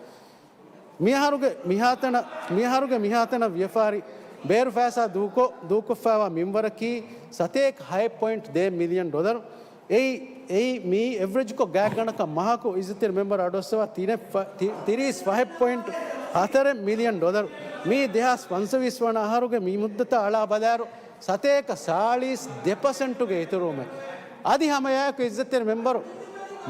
މިއަހަރުގެ މިހާތަނަށް، މިއަހަރުގެ މިހާތަނަށް ވިޔަފާރި ބޭރު ފައިސާ ދޫކޮ-، ދޫކޮށްފައިވާ މިންވަރަކީ ސަތޭކަ ހައެއް ޕޮއިންޓް ދޭއް މިލިއަން ޑޮލަރު. އެއީ، އެއީ މިއީ އެވްރެޖްކޮށް ގާތްގަނޑަކަށް މަހަކު އިއްޒަތްތެރި މެމްބަރު އަޑުއައްސަވާ ތިރެ-، ފަ-، ތި-، ތިރީސް ފަހެއް ޕޮއިންޓް ހަތަރެއް މިލިއަން ޑޮލަރު. މިއީ ދެހާސް ފަންސަވީސް ވަނަ އަހަރުގެ މި މުއްދަތަށް އަޅާ ބަލާއިރު، ސަތޭކަ ސާޅީސް ދެ ޕަސެންޓުގެ އިތުރުވުމެއް. އަދި ހަމައެއާއެކު އިއްޒަތްތެރި މެމްބަރު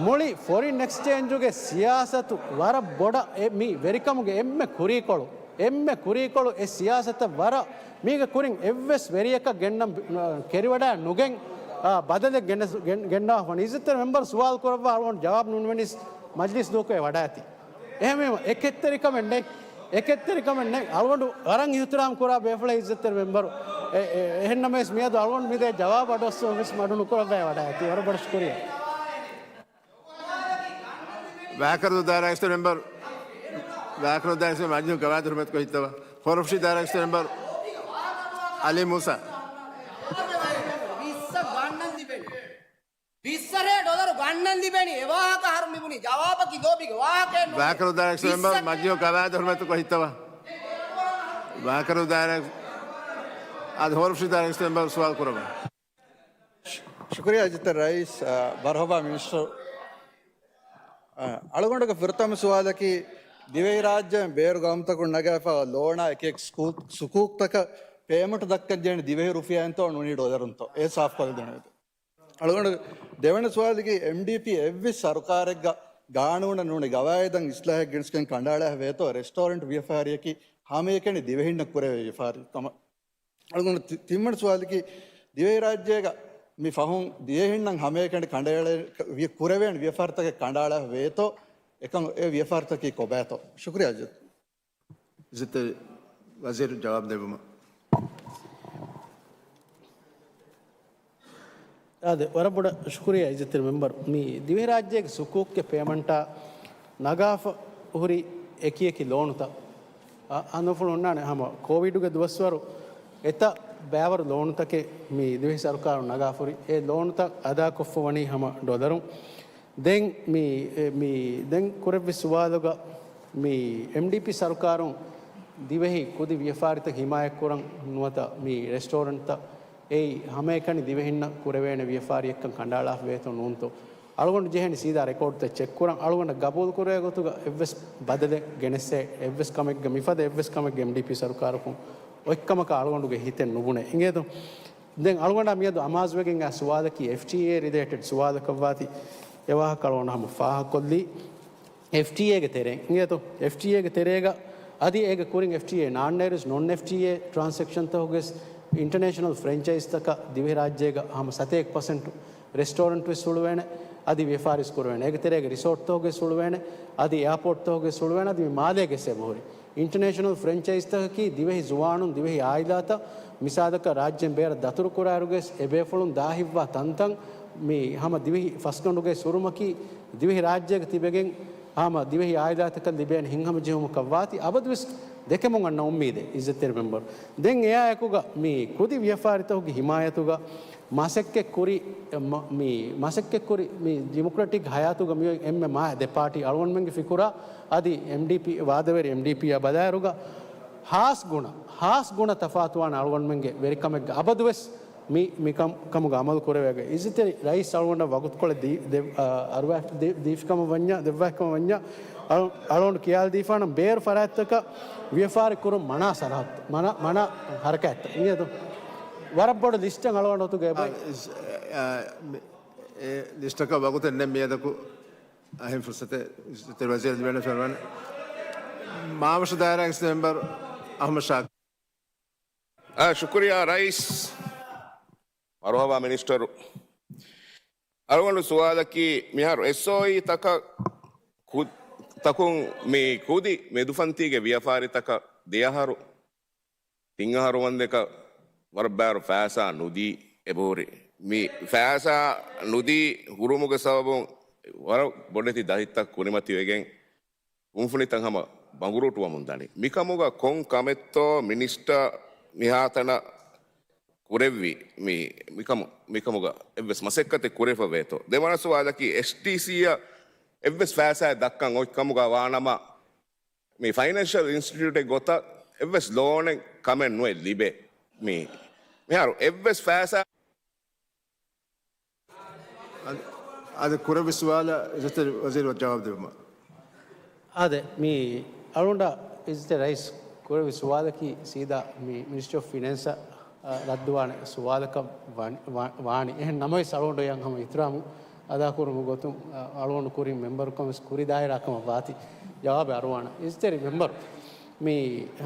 މުޅި ފޮރިން އެކްސްޗޭންޖުގެ ސިޔާސަތު ވަރަށް ބޮޑަށް އެ މި ވެރިކަމުގެ އެންމެ ކުރީކޮޅު، އެންމެ ކުރީކޮޅު އެ ސިޔާސަތަށް ވަރަށް މީގެ ކުރިން އެއްވެސް ވެރިޔަކަށް ގެންނަން، އަ، ކެރިވަޑައި ނުގެން، އާ، ބަދަލެއް ގެނެސް-، ގެން-، ގެންނާފަ ވަނީ. އިއްޒަތްތެރި މެމްބަރު ސުވާލު ކުރައްވާ އަޅުގަނޑު ޖަވާބު ނުނިވަނީސް މަޖްލިސް ދޫކޮށް ވަޑައިތި. އެހެންވީމަ، އެކެއްތެރިކަމެއް ނެތް. އެކެއްތެރިކަމެއް ނެތް. އަޅުގަނޑު ވަރަށް އިހުތިރާމް ކުރާ ބޭފުޅެއް އިއްޒަތްތެރި މެމްބަރު. އެ، އެ، އެހެންނަމަވެސް މިއަދު އަޅުގަނޑު މިދޭ ޖަވާބު އަޑުއައްސުމަށް ވެސް މަޑު ނުކުރައްވައި ވަޑައިގަތީ. ވަރަށް ބޮޑަށް ޝުކުރިއްޔާ. ވާކަރު ދާއިރާ އެކްސް މެމްބަރު، ވާކަރު ދާއިރާ އެކްސް މެމްބަރު މަޖިލީހުގެ ގަވާއިދު ހުރުމަތުކޮށް ހިއްތަވާ. ހޯރަފުށި ދާއިރާ އެކްސް މެމްބަރު އަލީ މޫސާ. ވިއްސަ ގަންނަން ލިބެނީ. ވިއްސަރޭ ޑޮލަރު ގަންނަން ލިބެނީ. އެ ވާހަކަ އަހަރު މިބުނީ. ޖަވާބަކީ ލޯބީގެ ވާހަކައެއް ނޫނޭ. ވާކަރު ދާއިރާ އެކްސް މެމްބަރު މަޖިލީހުގެ ގަވާއިދު ހުރުމަތުކޮށް ހިއްތަވާ. ވާކަރު ދާއިރާ އަދި ހޯރަފުށި ދާއިރާ އެކްސް މެމްބަރު ސުވާލު ކުރައްވާ. ޝު-، ޝުކުރިއްޔާ އިއްޒަތްތެރި ރައީސް، އަ، މަރުހަބާ މިނިސްޓަރު. އަ، އަޅުގަނޑުގެ ފުރަތަމަ ސުވާލަކީ، ދިވެހިރާއްޖޭން ބޭރު ގައުމުތަކުން ނަގާފައިވާ ލޯނާ އެކި އެކި ސުކޫ-، ސުކޫކްތަކަށް ޕޭމަންޓް ދައްކަން ޖެހެނީ ދިވެހި ރުފިޔާއިންތޯ ނޫނީ ޑޮލަރުންތޯ؟ އެ ސާފުކޮށްލަދޭނެވެތޯ. އަޅުގަނޑު ދެވަނަ ސުވާލަކީ، އެމްޑީޕީ އެއްވެސް ސަރުކާރެއްގަ ގާނޫނަށް ނޫނީ ގަވާއިދަށް އިސްލާހެއް ގެނެސްގެން ކަނޑައަޅާ ވޭތޯ ރެސްޓޯރެންޓް ވިޔަފާރިއަކީ ހަމައެކަނި ދިވެހިންނަށް ކުރެވޭ ވިޔަފާރި ކަމަށް. އަޅުގަނޑު ތި-، ތިންވަނަ ސުވާލަކީ، ދިވެހިރާއްޖޭގަ މި ފަހުން ދިވެހިންނަށް ހަމައެކަނި ކަނޑައެޅޭ، ވި-، ކުރެވޭނެ ވިޔަފާރިތަކެއް ކަނޑައަޅާ ވޭތޯ، އެކަން އެ ވިޔަފާރިތަކީ ކޮބާތޯ؟ ޝުކުރިއްޔާ އިއްޒަތް. އިއްޒަތްތެރި ވަޒީރު ޖަވާބު ދެއްވުމަށް. އާދެ، ވަރަށް ބޮޑަށް ޝުކުރިއްޔާ އިއްޒަތްތެރި މެމްބަރު. މި ދިވެހިރާއްޖޭގެ ސުކޫކްގެ ޕޭމަންޓާ ނަގާފަ ހުރި އެކި އެކި ލޯނުތައް، އަ، އަނދުފުޅު އޮންނާނެ ހަމަ ކޯވިޑުގެ ދުވަސްވަރު އެތައް ބައިވަރު ލޯނުތަކެއް މި ދިވެހި ސަރުކާރުން ނަގާފަ ހުރި. އެ ލޯނުތައް އަދާކޮށްފަ ވަނީ ހަމަ ޑޮލަރުން. ދެން މި، އެ، މި ދެން ކުރެއްވި ސުވާލުގަ މި އެމްޑީޕީ ސަރުކާރުން ދިވެހި ކުދި ވިޔަފާރިތައް ހިމާޔަތްކުރަން ނުވަތަ މި ރެސްޓޯރެންޓްތައް އެއީ ހަމައެކަނި ދިވެހިންނަށް ކުރެވޭނެ ވިޔަފާރިއެއްކަން ކަނޑައަޅާފަ ވޭތޯ ނޫންތޯ؟ އަޅުގަނޑު ޖެހެނީ ސީދާ ރެކޯޑްތައް ޗެކްކުރަން. އަޅުގަނޑަށް ގަބޫލުކުރެވޭ ގޮތުގަ އެއްވެސް ބަދަލެއް ގެނެއްސޭ، އެއްވެސް ކަމެއްގެ، މިފަދަ އެއްވެސް ކަމެއްގެ އެމްޑީޕީ ސަރުކާރަކުން އޮތްކަމަކަށް އަޅުގަނޑުގެ ހިތެއް ނުބުނޭ. އިނގޭތޯ؟ ދެން އަޅުގަނޑާ މިއަދު އަމާޒުވެގެން އާ ސުވާލަކީ އެފްޓީއޭ ރިލޭޓެޑް ސުވާލަކަށްވާތީ، އެ ވާހަކަ އަޅުގަނޑު ހަމަ ފާހަގަކޮށްލީ. އެފްޓީއޭގެ ތެރެއިން އިނގޭތޯ؟ އެފްޓީއޭގެ ތެރޭގަ އަދި އޭގެ ކުރިން އެފްޓީއޭ ނާންނައިރުސް ނޮން އެފްޓީއޭ ޓްރާންސެކްޝަންތަކުގެ އިންޓަރނޭޝަނަލް ފްރެންޗައިޒްތަކަށް ދިވެހިރާއްޖޭގަ ހަމަ ސަތޭކަ ޕަސެންޓު ރެސްޓޯރެންޓް ވެސް ހުޅުވޭނެ، އަދި ވިޔަފާރިސް ކުރެވޭނެ. އޭގެ ތެރޭގަ ރިސޯޓްތަކުގެ ވެސް ހުޅުވޭނެ، އަދި އެއާޕޯޓްތަކުގެ ވެސް ހުޅުވޭނެ، އަދި މި މާލޭގެ ވެސް އެބަހުރި. އިންޓަރނޭޝަނަލް ފްރެންޗައިޒްތަކަކީ ދިވެހި ޒުވާނުން، ދިވެހި އާއިލާތައް، މިސާލަކަށް ރާއްޖޭން ބޭރަށް ދަތުރުކުރާއިރުގައި އެބޭފުޅުން ދާހިތްވާ ތަންތަން މި ހަމަ ދިވެހި ފަސްގަނޑުގެ ހުރުމަކީ ދިވެހިރާއްޖޭގަ ތިބެގެން ހަމަ ދިވެހި އާއިލާތަކަށް ލިބޭނެ ހިތްހަމަޖެހުމަކަށްވާތީ، އަބަދުވެސް ދެކެމުން އަންނަ އުއްމީދެއް އިއްޒަތްތެރި މެމްބަރު. ދެން އެއާ އެކުގަ މި ކުދި ވިޔަފާރިތަކުގެ ހިމާޔަތުގަ މަސައްކަތްކުރި، މަ-، މި މަސައްކަތްކުރި މި ޑިމޮކްރެޓިކް ހަޔާތުގަ މިއޮތް އެންމެ މާ ދެ ޕާޓީ އަޅުގަނޑުމެންގެ ފިކުރާ އަދި އެމްޑީޕީ، ވާދަވެރި އެމްޑީޕީއާ ބަލާއިރުގަ ހާސް ގުނަ، ހާސް ގުނަ ތަފާތުވާނެ އަޅުގަނޑުމެންގެ ވެރިކަމެއްގަ އަބަދުވެސް މި، މި ކަމުގަ އަމަލު ކުރެވޭގޮތް. އިއްޒަތްތެރި ރައީސް އަޅުގަނޑަށް ވަގުތުކޮޅެއް ދީ-، ދެ-، އަ، އަރުވާ-، ދީ-، ދީފިކަމަށް ވަންޏާ، ދެއްވާފިކަމަށް ވަންޏާ، އަޅު-، އަޅުގަނޑު ކިޔާލަދީފާނަން ބޭރު ފަރާތްތަކަށް ވިޔަފާރި ކުރުން މަނާ ސަރަހައްދު، މަނާ، މަނާ ހަރަކާތްތައް. އިނގޭތޯ؟ ވަރަށް ބޮޑު ލިސްޓެއް އަޅުގަނޑު އޮތުގަ އެބައި. އާ، އިސް-، އާ، މި-، އެ ލިސްޓަކަށް ވަގުތެއް ނެތް މިއަދަކު. އަހެން ފުރުސަތެއް އިއްޒަތްތެރި ވަޒީރަށް ލިބޭނެ ފެންވަން. މާމަށު ދާއިރާގެ މެމްބަރު އަހްމަދު ޝާކިރު. އާ، ޝުކުރިއްޔާ ރައީސް. މަރުހަބާ މިނިސްޓަރު. އަޅުގަނޑު ސުވާލަކީ، މިހާރު އެސްއޯއީ ތަކަށް ކު-، ތަކުން މި ކުދި މެދުފަންތީގެ ވިޔަފާރިތަކަށް ދެއަހަރު ތިން އަހަރު ވަންދެކަށް ވަރަށް ބާރު ފައިސާ ނުދީ އެބަހުރި. މި ފައިސާ ނުދީ ހުރުމުގެ ސަބަބުން ވަރަށް ބޮޑެތި ދަތިތައް ކުރިމަތިވެގެން ކުންފުނިތައް ހަމަ ބަނގުރޫޓުވަމުން ދަނީ. މިކަމުގަ ކޮން ކަމެއްތޯ މިނިސްޓަރ މިހާތަނަށް ކުރެއްވި މި، މިކަމު، މިކަމުގަ އެއްވެސް މަސައްކަތެއް ކުރެވިފަ ވޭތޯ؟ ދެވަނަ ސުވާލަކީ، އެސްޓީސީއަށް އެއްވެސް ފައިސާއެއް ދައްކަން އޮތް ކަމުގަ ވާނަމަ، މި ފައިނޭންޝަލް އިންސްޓިޓިއުޓެއް ގޮތަށް އެއްވެސް ލޯނެއް ކަމެއް ނުއެއް ލިބޭ. މި، މިހާރު އެއްވެސް ފައިސާ އަދި، އަދި ކުރެއްވި ސުވާލަށް އިއްޒަތްތެރި ވަޒީރު ޖަވާބު ދެއްވުމަށް. އާދެ، މި އަޅުގަނޑަށް އިއްޒަތްތެރި ރައީސް ކުރެއްވި ސުވާލަކީ ސީދާ މި މިނިސްޓްރީ އޮފް ފިނޭންސަށް، އަ، ރައްދުވާނެ ސުވާލަކަށް ވާން-، ވާ-، ވާނީ. އެހެން ނަމަވެސް އަޅުގަނޑު އެޔަށް ހަމަ އިޙްތިރާމު އަދާކުރުމުގެ ގޮތުން، އަ، އަޅުގަނޑު ކުރިން މެމްބަރުކަން ވެސް ކުރި ދާއިރާ ކަމަށް ވާތީ ޖަވާބެއް އަރުވާނަން. އިއްޒަތްތެރި މެމްބަރު، މި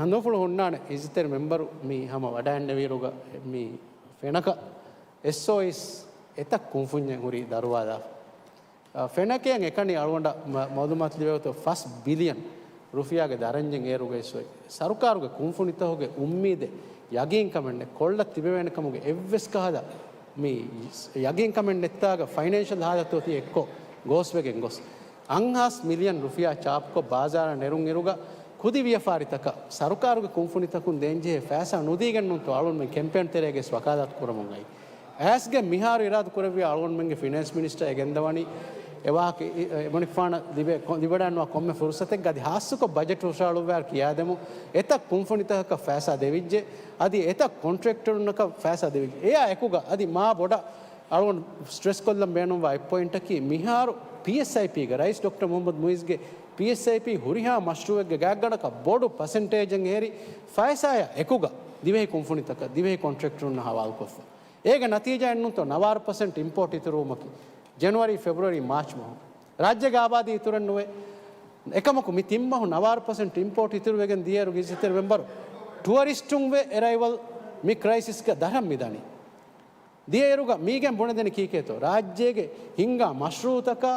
ހަނދުމަފުޅު ހުންނާނެ އިއްޒަތްތެރި މެމްބަރު މި ހަމަ ވަޑައިގެންނެވިއިރުގަ މި ފެނަކަށް އެސްއޯއީސް އެތައް ކުންފުންޏެއް ހުރީ ދަރުވާލާފަ. އަ، ފެނަކައަށް އެކަނި އަޅުގަނޑަށް މަ-، މައުލޫމާތު ލިބޭގޮތަށް ފަސް ބިލިއަން ރުފިޔާގެ ދަރަންޏެއް އޭރުގައި އޮތް. ސަރުކާރުގެ ކުންފުނިތަކުގެ އުއްމީދެއް ޔަގީންކަމެއް ނެތް، ކޮށްލަ ތިބެވޭނެ ކަމުގެ އެއްވެސް ކަހަލަ މި ޔަގީންކަމެއް ނެއްތާގަ ފައިނޭންޝަލް ހާލަތު އޮތީ އެއްކޮށް ގޯސްވެގެން ގޮސް، އަށް ހާސް މިލިއަން ރުފިޔާ ޗާޕުކޮށް ބާޒާރަށް ނެރުން އިރުގަ ކުދި ވިޔަފާރިތަކަށް ސަރުކާރުގެ ކުންފުނިތަކުން ދޭންޖެހޭ ފައިސާ ނުދީގެން ނޫންތޯ އަޅުގަނޑުމެން ކެމްޕޭން ތެރޭގައި ވަކާލާތު ކުރަމުން އައީ. އައިސްގެ މިހާރު އިރާދަ ކުރެއްވިޔާ އަޅުގަނޑުމެންގެ ފިނޭންސް މިނިސްޓަރ އެ ގެންދަވަނީ އެ ވާހަކަ އި-، އި-، އެމަނިކުފާނަށް ލިބޭ ކޮ-، ލިބިވަޑައިގަންނަވާ ކޮންމެ ފުރުސަތެއްގަ އަދި ހާއްސަކޮށް ބަޖެޓް ހުށަހަޅުއްވާއިރު ކިޔާދެމުން އެތައް ކުންފުނިތަކަކަށް ފައިސާ ދެވިއްޖެ، އަދި އެތައް ކޮންޓްރެކްޓަރުންނަކަށް ފައިސާ ދެވިއްޖެ. އެއާ އެކުގަ އަދި މާ ބޮޑަށް އަޅުގަނޑު ސްޓްރެސް ކޮށްލަން ބޭނުންވާ އެއް ޕޮއިންޓަކީ މިހާރު ޕީއެސްއައިޕީގަ ރައީސް ޑޮކްޓަރ މުހައްމަދު މުއިޒްގެ ޕީއެސްއައިޕީ ހުރިހާ މަޝްރޫއެއްގެ ގާތްގަނޑަކަށް ބޮޑު ޕަސެންޓޭޖެއް އެހެރި ފައިސާއާ އެކުގަ ދިވެހި ކުންފުނިތަކަށް ދިވެހި ކޮންޓްރެކްޓަރުންނަށް ހަވާލުކޮށްފަ. އޭގެ ނަތީޖާއެއްނޫންތޯ ނަވާރަ ޕަސެންޓް އިމްޕޯޓް އިތުރުވުމަކީ ޖެނުއަރީ، ފެބްރުއަރީ، މާޗް މަހު. ރާއްޖޭގެ އާބާދީ އިތުރެއްނުވޭ. އެކަމަކު މި ތިން މަހު ނަވާރަ ޕަސެންޓް އިމްޕޯޓް އިތުރުވެގެން ދިޔައިރު އިއްޒަތްތެރި މެމްބަރު ޓުއަރިސްޓުން ވެ އެރައިވަލް މި ކްރައިސިސްގަ ދަށަށް މިދަނީ. ދިޔައިރުގަ މީގެން ބުނެދެނީ ކީކޭތޯ؟ ރާއްޖޭގެ ހިންގާ މަޝްރޫއުތަކާ،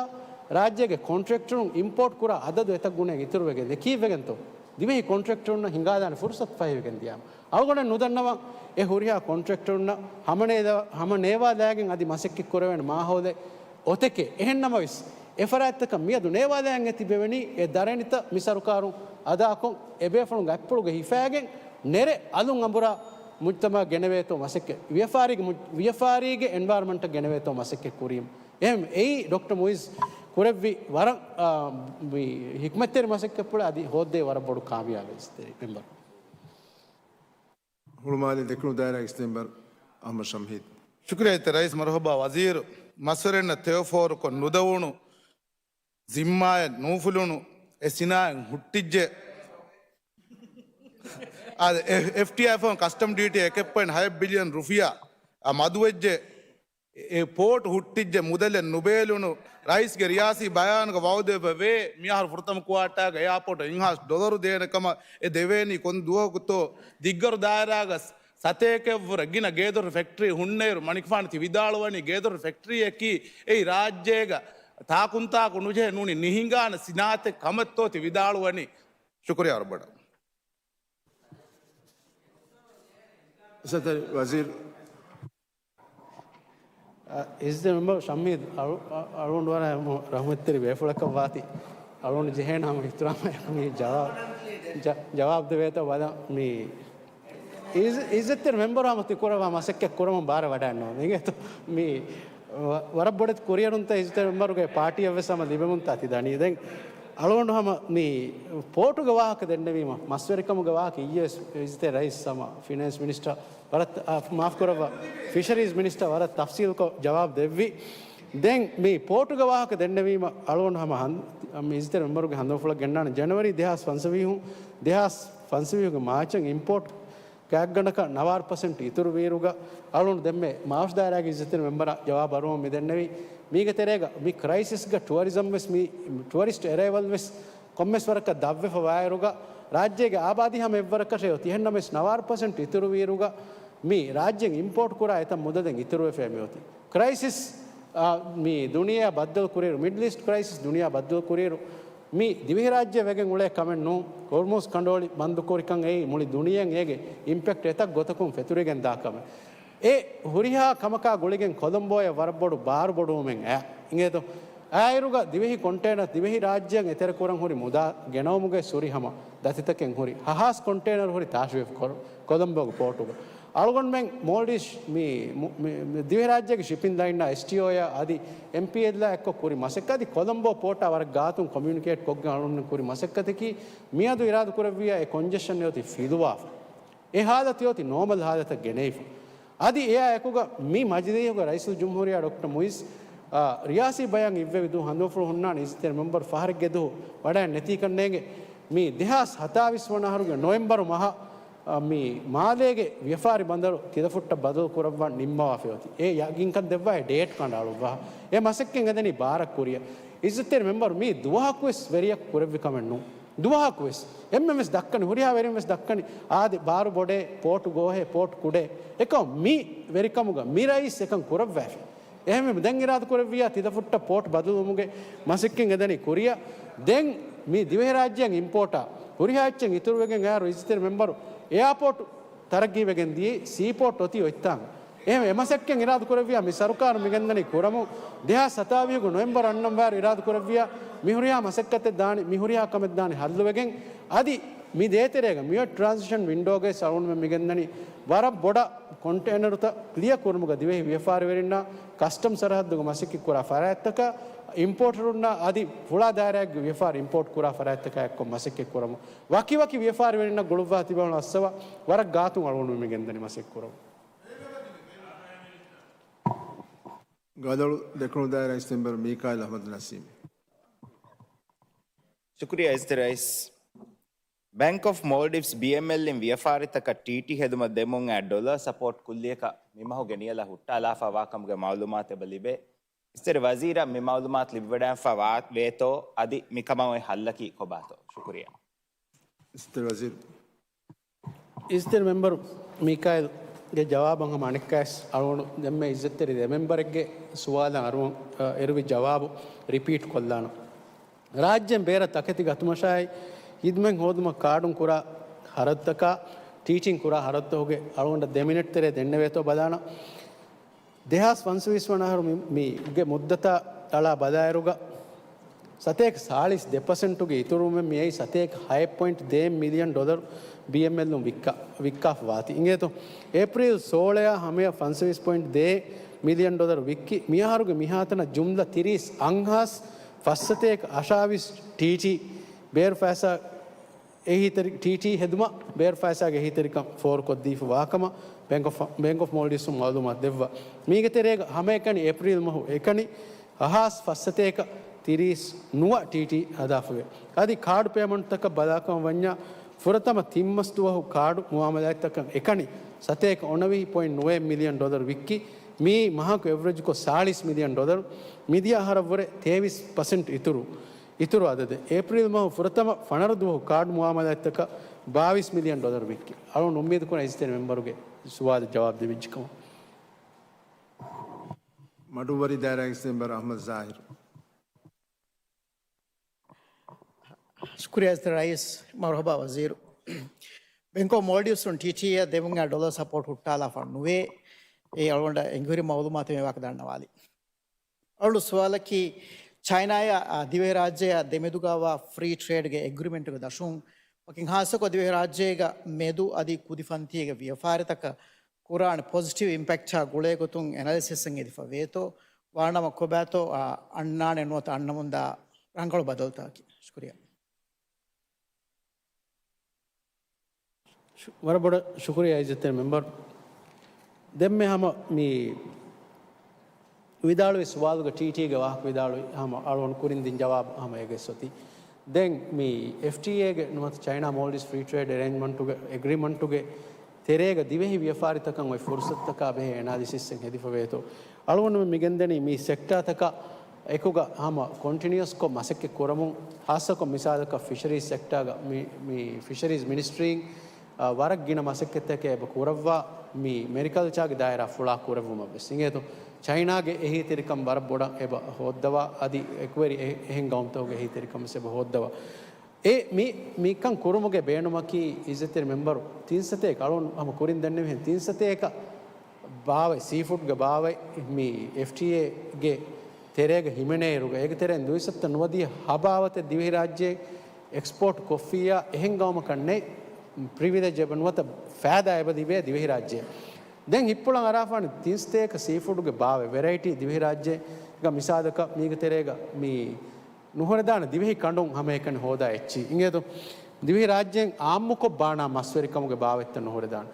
ރާއްޖޭގެ ކޮންޓްރެކްޓަރުން އިމްޕޯޓް ކުރާ އަދަދު އެތައް ގުނައެއް އިތުރުވެގެން ދޭ. ކީއްވެގެންތޯ؟ ދިވެހި ކޮންޓްރެކްޓަރުންނަށް ހިނގާދާނެ ފުރުސަތު ފަހިވެގެން ދިޔާމަ. އަޅުގަނޑަށް ނުދަންނަވަން އެ ހުރިހާ ކޮންޓްރެކްޓަރުންނަށް ހަމަ ނޭދާ-، ހަމަ ނޭވާލާގެން އަދި މަސައްކަތް ކުރެވޭނެ މާހައުލެއް އޮތެކޭ. އެހެން ނަމަވެސް، އެ ފަރާތްތަކަށް މިއަދު ނޭވާލާގެން އެ ތިބެވެނީ އެ ދަރަނިތައް މި ސަރުކާރުން އަދާކޮށް، އެބޭފުޅުންގެ އަތްޕުޅުގަ ހިފާގެން ނެރެ އަލުން އަނބުރާ މުޖްތަމައަށް ގެނެވޭތޯ މަސައްކަތް. ވިޔަފާރީގެ މު-، ވިޔަފާރީގެ އެންވަޔަރަމަންޓަށް ގެނެވޭތޯ މަސައްކަތް ކުރީމަ. އެހެން އެއީ ޑޮކްޓަރ މުއިޒް ކުރެއްވި ވަރަށް، އާ، މި ހިކްމަތްތެރި މަސައްކަތްޕުޅެއް އަދި ހޯއްދޭ ވަރަށް ބޮޑު ކާމިޔާބެއް އިއްޒަތްތެރި މެމްބަރު. ހުޅުމާލެ ދެކުނު ދާއިރާގެ އިސް މެމްބަރު އަހްމަދު ޝަމްހީދު. ޝުކުރިއްޔާ އިއްޒަތްތެރި ރައީސް. މަރުހަބާ ވަޒީރު. މަސްވެރިންނަށް ތެޔޮފޯރުކޮށް ނުދެވުނު ޒިންމާއެއް ނޫފުލުނު އެ ސިނާއަތް ހުއްޓިއްޖެ. އާދެ، އެ-، އެފްޓީއައި ފަހުން ކަސްޓަމް ޑިއުޓީ އެކެއް ޕޮއިންޓް ހައެއް ބިލިއަން ރުފިޔާ އާ، މަދުވެއްޖެ. އެ ޕޯޓް ހުއްޓިއްޖެ މުދަލެއް ނުބޭލުނު. ރައީސްގެ ރިޔާސީ ބަޔާންގަ ވައުދުވެފަ ވޭ، މިއަހަރު ފުރަތަމަ ކުއާޓާގަ އެއާޕޯޓަށް އިންހާސް ޑޮލަރު ދޭނެ ކަމަށް އެ ދެވޭނީ ކޮން ދުވަހަކުތޯ؟ ދިއްގަރު ދާއިރާގަ ސަތޭކައަށްވުރެ ގިނަ ގޭދޮރު ފެކްޓްރީ ހުންނައިރު، މަނިކުފާނު ތި ވިދާޅުވަނީ ގޭދޮރު ފެކްޓްރީއަކީ އެއީ ރާއްޖޭގަ ތާކުންތާކު ނުޖެހޭ ނޫނީ ނިހިނގާނެ ސިނާއަތެއް ކަމަށްތޯ ތި ވިދާޅުވަނީ؟ ޝުކުރިޔާ ވަރަށް ބޮޑަށް. އިއްޒަތްތެރި ވަޒީރު. އިއްޒަތްތެރި މެމްބަރު ޝަމީދު އަޅު-، އަ-، އަޅުގަނޑު ވަރަށް ރަހުމަތްތެރި ބޭފުޅަކަށް ވާތީ. އަޅުގަނޑު ޖެހޭނެ ހަމަ އިޙްތިރާމާ މި ޖަވާބު، ޖަ-، ޖަވާބު ދެވޭތޯ ބަލަން. މި އިއްޒަ-، އިއްޒަތްތެރި މެމްބަރު ހަމަ ތި ކުރައްވާ މަސައްކަތް ކުރަމުން ބާރަށް ވަޑައިންނޯ. އިނގޭތޯ މި ވަ-، ވަރަށް ބޮޑެތި ކުރިއެރުންތައް އިއްޒަތްތެރި މެމްބަރުގެ ޕާޓީއަށް ވެސް ހަމަ ލިބެމުންތާ ތި ދަނީ. ދެން އަޅުގަނޑު ހަމަ މި ޕޯޓުގެ ވާހަކަ ދެންނެވީމަ، މަސްވެރިކަމުގެ ވާހަކަ އިއްޔެ ވެސް އިއްޒަތްތެރި ރައީސް ހަމަ ފިނޭންސް މިނިސްޓަރ ވަރަށް، އާ، މާފު ކުރައްވާ، ފިޝަރީޒް މިނިސްޓަރ ވަރަށް ތަފްސީލްކޮށް ޖަވާބު ދެއްވި. ދެން މި ޕޯޓުގެ ވާހަކަ ދެންނެވީމަ، އަޅުގަނޑު ހަމަ ހަން-، މި އިއްޒަތްތެރި މެމްބަރުގެ ހަނދުމަފުޅަށް ގެންނާނެ. ޖަނަވަރީ ދެހާސް ފަންސަވީހުން، ދެހާސް ފަންސަވީހުގެ މާޗަށް އިމްޕޯޓް ގާތްގަނޑަކަށް ނަވާރަ ޕަސެންޓް އިތުރުވިއިރުގަ، އަޅުގަނޑު ދެންމެ މާފުށު ދާއިރާގެ އިއްޒަތްތެރި މެމްބަރަށް ޖަވާބު އަރުވަމުން މި ދެންނެވީ. މީގެ ތެރޭގަ މި ކްރައިސިސްގަ ޓުއަރިޒަމް ވެސް މި ޓުއަރިސްޓް އެރައިވަލް ވެސް ކޮންމެސް ވަރަކަށް ދަށްވެފަ ވާއިރުގަ، ރާއްޖޭގެ އާބާދީ ހަމަ އެއްވަރަކަށޭ އޮތީ. އެހެންނަމަވެސް ނަވާރަ ޕަސެންޓް އިތުރުވިއިރުގަ މި ރާއްޖެއިން އިމްޕޯޓް ކުރާ އެތައް މުދަލެއް އިތުރުވެފައި މިއޮތީ. ކްރައިސިސް، އާ، މި ދުނިޔެއާ ބައްދަލު ކުރިއިރު، މިޑްލް އީސްޓް ކްރައިސިސް ދުނިޔެއާ ބައްދަލު ކުރިއިރު، މި ދިވެހިރާއްޖެ ވެގެން އުޅޭ ކަމެއް ނޫން. ހޮރްމުޒް ކަނޑުއޮޅި ބަންދުކުރިކަން އެއީ މުޅި ދުނިޔެއަށް އޭގެ އިމްޕެކްޓް އެތައް ގޮތަކުން ފެތުރިގެން ދާ ކަމެއް. އެ ހުރިހާ ކަމަކާ ގުޅިގެން ކޮލޮމްބޯއަށް ވަރަށް ބޮޑު ބާރު ބޮޑުވުމެއް އައި އިނގޭތޯ. އާއިރުގަ ދިވެހި ކޮންޓޭނަރ ދިވެހި ރާއްޖެއަށް އެތެރެކުރަން ހުރި މުދާ ގެނައުމުގެ ސުރި ހަމަ ދަތިތަކެއް ހުރި. ހަހާސް ކޮންޓޭނަރ ހުރި ތާށިވެފަ ކޮ-، ކޮލޮމްބޯގެ ޕޯޓުގަ. އަޅުގަނޑުމެން މޯލްޑިވްސް މި، މު-، މި، މި ދިވެހިރާއްޖޭގެ ޝިޕިން ލައިންއާ އެސްޓީއޯއާ އަދި އެމްޕީއެލްއާ އެއްކޮށް ކުރި މަސައްކަތް އަދި ކޮލޮމްބޯ ޕޯޓާ ވަރަށް ގާތުން ކޮމިއުނިކޭޓް ކޮށްގެން އަޅުގަނޑުމެން ކުރި މަސައްކަތަކީ މިއަދު އިރާދަ ކުރެއްވިޔާ އެ ކޮންޖެޝަން އެ އޮތީ ފިލުވާފަ. އެ ހާލަތު އޮތީ ނޯމަލް ހާލަތަށް ގެނައިފަ. އަދި އެއާ އެކުގަ މި މަޖިލީހުގަ ރައީސުލްޖުމްހޫރިއްޔާ ޑޮކްޓަރ މުއިއްޒު، އާ، ރިޔާސީ ބަޔަން އިއްވެވި ދުވަހު ހަނދުމަފުޅު ހުންނާނެ އިއްޒަތްތެރި މެމްބަރު ފަހަރެއްގެ ދުވަހު ވަޑައިން ނެތީކަން ނޭނގެ. މި ދެހާސް ހަތާވީސް ވަނަ އަހަރުގެ ނޮވެމްބަރު މަހަށް، އާ، މި މާލޭގެ ވިޔަފާރި ބަނދަރު ތިލަފުއްޓަށް ބަދަލު ކުރައްވަން ނިންމަވާފައި އޮތީ. އެ ޔަގީންކަން ދެއްވާ އެ ޑޭޓް ކަނޑައަޅުއްވާ. އެ މަސައްކަތް އެދެނީ ބާރަށް ކުރިއަށް. އިއްޒަތްތެރި މެމްބަރު މީ ދުވަހަކުވެސް ވެރިޔަކު ކުރެއްވި ކަމެއް ނޫން. ދުވަހަކުވެސް. އެންމެންވެސް ދައްކަނީ، ހުރިހާ ވެރިންވެސް ދައްކަނީ، އާދެ، ބާރު ބޮޑޭ، ޕޯޓު ގޯހޭ، ޕޯޓު ކުޑޭ. އެކަމް މި ވެރިކަމުގަ މި ރައީސް އެކަން ކުރައްވައިފި. އެހެންވެ، ދެން އިރާދަ ކުރެއްވިޔާ ތިލަފުއްޓަށް ޕޯޓް ބަދަލުވުމުގެ މަސައްކަތް އެދަނީ ކުރިއަށް. ދެން މި ދިވެހިރާއްޖެއަށް އިމްޕޯޓާ ހުރިހާ އެއްޗެއް އިތުރުވެގެން އައިރު އިއްޒަތްތެރި މެމްބަރު އެއާޕޯޓު ތަރައްގީވެގެން ދިޔައީ ސީޕޯޓް އޮތީ އޮތްތާނގަ. އެހެންވެ، އެ މަސައްކަތް އިރާދަ ކުރެއްވިޔާ މި ސަރުކާރު މިގެންދަނީ ކުރަމުން. ދެހާސް ސަތާވީހުގެ ނޮވެމްބަރު އަންނަން ވާއިރު އިރާދަ ކުރެއްވިޔާ މި ހުރިހާ މަސައްކަތެއް ދާނީ، މި ހުރިހާ ކަމެއް ދާނީ ހައްލުވެގެން. އަދި މި ދޭތެރޭގަ މިއޮތް ޓްރާންސިޝަން ވިންޑޯގައި އަޅުގަނޑުމެން މިގެންދަނީ ވަރަށް ބޮޑަށް ކޮންޓޭނަރުތައް ކްލިއަރ ކުރުމުގަ ދިވެހި ވިޔަފާރިވެރިންނާ ކަސްޓަމް ސަރަހައްދުގަ މަސައްކަތް ކުރާ ފަރާތްތަކާ، އިމްޕޯޓަރުންނާ އަދި ފުޅާ ދާއިރާއެއްގެ ވިޔަފާރި އިމްޕޯޓް ކުރާ ފަރާތްތަކާ އެއްކޮށް މަސައްކަތް ކުރަމުން. ވަކިވަކި ވިޔަފާރިވެރިންނަށް ގުޅުއްވާ ތިބެވުނު އައްސަވާ ވަރަށް ގާތުން އަޅުގަނޑު މިގެންދަނީ މަސައްކަތް ކުރަމުން. ގަދަޅު ދެކުނު ދާއިރާ އިސް މެމްބަރު މީކާއިލް އަޙްމަދު ނަސީމް. ޝުކުރިއްޔާ އިއްޒަތްތެރި ރައީސް. ބޭންކް އޮފް މޯލްޑިވްސް، ބީއެމްއެލް އިން ވިޔަފާރިތަކަށް ޓީޓީ ހެދުމަށް ދެމުން އައި ޑޮލަރ ސަޕޯޓް ކުއްލިއަކަށް މި މަހުގެ ނިޔަލަށް ހުއްޓާލާފަ ވާކަމުގެ މައުލޫމާތު އެބަ ލިބޭ. އިއްޒަތްތެރި ވަޒީރަށް މި މައުލޫމާތު ލިބިވަޑައިގެންފަ ވާ ވޭތޯ، އަދި މިކަމަށް އޮތް ހައްލަކީ ކޮބާތޯ؟ ޝުކުރިއްޔާ. އިއްޒަތްތެރި ވަޒީރު. އިއްޒަތްތެރި މެމްބަރު މީކާއިލްގެ ޖަވާބަށް ހަމަ އަނެއްކާވެސް އަޅުގަނޑު ދެންމެ އިއްޒަތްތެރި ދެ މެމްބަރެއްގެ ސުވާލަށް އަރުވަން، އަ، އެރުވި ޖަވާބު ރިޕީޓް ކޮށްލާނަން. ރާއްޖޭން ބޭރަށް ތަކެތި ގަތުމަށާއި، ހިދުމަތް ހޯދުމަށް ކާޑުން ކުރާ ހަރަދުތަކާ، ޓީޓީން ކުރާ ހަރަދުތަކުގެ އަޅުގަނޑަށް ދެ މިނެޓް ތެރޭ ދެންނެވޭތޯ ބަލާނަން. ދެހާސް ފަންސަވީސް ވަނަ އަހަރު މި، މީގެ މުއްދަތާ އަޅާ ބަލާއިރުގަ، ސަތޭކަ ސާޅީސް ދެ ޕަސެންޓުގެ އިތުރުވުމެއް މިއައީ ސަތޭކަ ހައެއް ޕޮއިންޓް ދޭއް މިލިއަން ޑޮލަރު ބީއެމްއެލްއުން ވިއްކާ، ވިއްކާފަ ވާތީ. އިނގޭތޯ، އޭޕްރީލް ސޯޅައާ ހަމަޔަށް ފަންސަވީސް ޕޮއިންޓް ދޭއް މިލިއަން ޑޮލަރު ވިއްކި، މިއަހަރުގެ މިހާތަނަށް ޖުމްލަ ތިރީސް އަށާވީސް ފަސްސަތޭކަ އަށާވީސް ޓީޓީ ބޭރު ފައިސާ އެހީތެރި-، ޓީޓީ ހެދުމަށް ބޭރު ފައިސާގެ އެހީތެރިކަން ފޯރުކޮށްދީފަ ވާކަމަށް ބޭންކް އޮފް، ބޭންކް އޮފް މޯލްޑިވްސް މައުލޫމާތު ދެއްވާ. މީގެ ތެރޭގަ ހަމައެކަނި އޭޕްރީލް މަހު އެކަނި ހަހާސް ފަސްސަތޭކަ ތިރީސް ނުވަ ޓީޓީ ހަދާފަވޭ. އަދި ކާޑު ޕޭމަންޓްތަކަށް ބަލާކަމަށް ވަންޏާ، ފުރަތަމަ ތިން މަސް ދުވަހު ކާޑު މުއާމަލާތްތަކަށް އެކަނި ސަތޭކަ އޮނަވިހި ޕޮއިންޓް ނުވައެއް މިލިއަން ޑޮލަރު ވިއްކި، މިއީ މަހަކު އެވްރެޖްކޮށް ސާޅީސް މިލިއަން ޑޮލަރު. މިދިޔަ އަހަރަށްވުރެ ތޭވީސް ޕަސެންޓް އިތުރު، އިތުރު އަދަދެއް. އޭޕްރީލް މަހު ފުރަތަމަ ފަނަރަ ދުވަހު ކާޑް މުއާމަލާތްތަކަށް ބާވީސް މިލިއަން ޑޮލަރު ވިއްކި. އަޅުގަނޑު އުއްމީދު ކުރަން އިއްޒަތްތެރި މެމްބަރުގެ ސުވާލަށް ޖަވާބު ދެވިއްޖެކަމަށް. މަޑުއްވަރީ ދާއިރާގެ މެމްބަރު އަޙްމަދު ޒާހިރު. ޝުކުރިއްޔާ އިއްޒަތްތެރި ރައީސް، މަރުޙަބާ ވަޒީރު. ބެންކް އޮފް މޯލްޑިވްސް އިން ޓީޓީއޭއަށް ދެމުން އަށް ޑޮލަރ ސަޕޯޓް ހުއްޓާލާފަ ނުވޭ. އެ އަޅުގަނޑަށް އެނގިހުރި މައުލޫމާތު މިވާކަށް ދަންނަވާލި. އަޅުގަނޑު ސުވާލަކީ، ޗައިނާއާ ދިވެހިރާއްޖެއާ ދެމެދުގަވާ ފްރީ ޓްރޭޑްގެ އެގްރިމެންޓުގެ ދަށުން ވަކިން ހާއްސަކޮށް ދިވެހިރާއްޖޭގަ މެދު އަދި ކުދިފަންތީގެ ވިޔަފާރިތަކަށް ކުރާނެ ޕޮޒިޓިވް އިމްޕެކްޓާ ގުޅޭގޮތުން އެނަލިސިސްއެއް އެދިފަ ވޭތޯ، ވާނަމަ ކޮބާތޯ އަންނާނެ ނުވަތަ އަންނަމުންދާ ރަނގަޅު ބަދަލުތަކަކީ؟ ޝުކުރިއްޔާ. ޝު-، ވަރަށް ބޮޑަށް ޝުކުރިއްޔާ އިއްޒަތްތެރި މެމްބަރު. ދެންމެ ހަމަ މި ވިދާޅުވި ސުވާލުގަ ޓީޓީގެ ވާހަކަ ވިދާޅުވި ހަމަ އަޅުގަނޑު ކުރިން ދިން ޖަވާބު ހަމަ އޭގެ އޮތީ. ދެން މި އެފްޓީއޭގެ ނުވަތަ ޗައިނާ މޯލްޑިވްސް ފްރީ ޓްރޭޑް އެރޭންޖްމަންޓުގެ އެގްރިމަންޓުގެ ތެރޭގަ ދިވެހި ވިޔަފާރިތަކަށް އޮތް ފުރުސަތުތަކާ ބެހޭ އެނާލިސިސްއެއް ހެދިފަ ވޭތޯ. އަޅުގަނޑުމެން މިގެންދަނީ މި ސެކްޓާތަކާ އެކުގަ ހަމަ ކޮންޓިނިއުއަސްކޮށް މަސައްކަތް ކުރަމުން، ހާއްސަކޮށް މިސާލަކަށް ފިޝަރީޒް ސެކްޓާގަ މި، މި ފިޝަރީޒް މިނިސްޓްރީން، އާ، ވަރަށް ގިނަ މަސައްކަތްތަކެއް އެބަ ކުރައްވާ، މި މެރިކަލްޗާގެ ދާއިރާ ފުޅާ ކުރެއްވުމަށް ވެސް އިނގޭތޯ. ޗައިނާގެ އެހީތެރިކަން ވަރަށް ބޮޑަށް އެބަ ހޯއްދަވާ، އަދި އެކުވެރި އެ-، އެހެން ގައުމުތަކުގެ އެހީތެރިކަން ވެސް އެބަ ހޯއްދަވާ. އެ މި، މިކަން ކުރުމުގެ ބޭނުމަކީ އިއްޒަތްތެރި މެމްބަރު ތިން ސަތޭކަ އަޅުގަނޑު ހަމަ ކުރިން ދެންނެވިހެން ތިން ސަތޭކަ ބާވަތް، ސީފުޑްގެ ބާވަތް މި އެފްޓީއޭގެ ތެރޭގަ ހިމެނޭއިރުގަ، އޭގެ ތެރެއިން ދުއިސައްތަ ނުވަދިހަ ހަ ބާވަތެއް ދިވެހިރާއްޖެ އެކްސްޕޯޓް ކޮށްފިއްޔާ އެހެން ގައުމަކަށް ނެތް ޕްރިވިލެޖް އެބަ ނުވަތަ ފައިދާ އެބަ ލިބޭ ދިވެހިރާއްޖެ. ދެން ހިތްޕުޅަށް އަރާފާނެ ތިން ސަތޭކަ ސީފުޑްގެ ބާވަތް ވެރައިޓީ ދިވެހިރާއްޖޭގަ މިސާލަކަށް މީގެ ތެރޭގަ މި ނުހުރެދާނެ ދިވެހި ކަނޑުން ހަމައެކަނި ހޯދާ އެއްޗި އިނގޭތޯ. ދިވެހިރާއްޖޭން އާއްމުކޮށް ބާނާ މަސްވެރިކަމުގެ ބާވަތްތައް ނުހުރެދާނެ.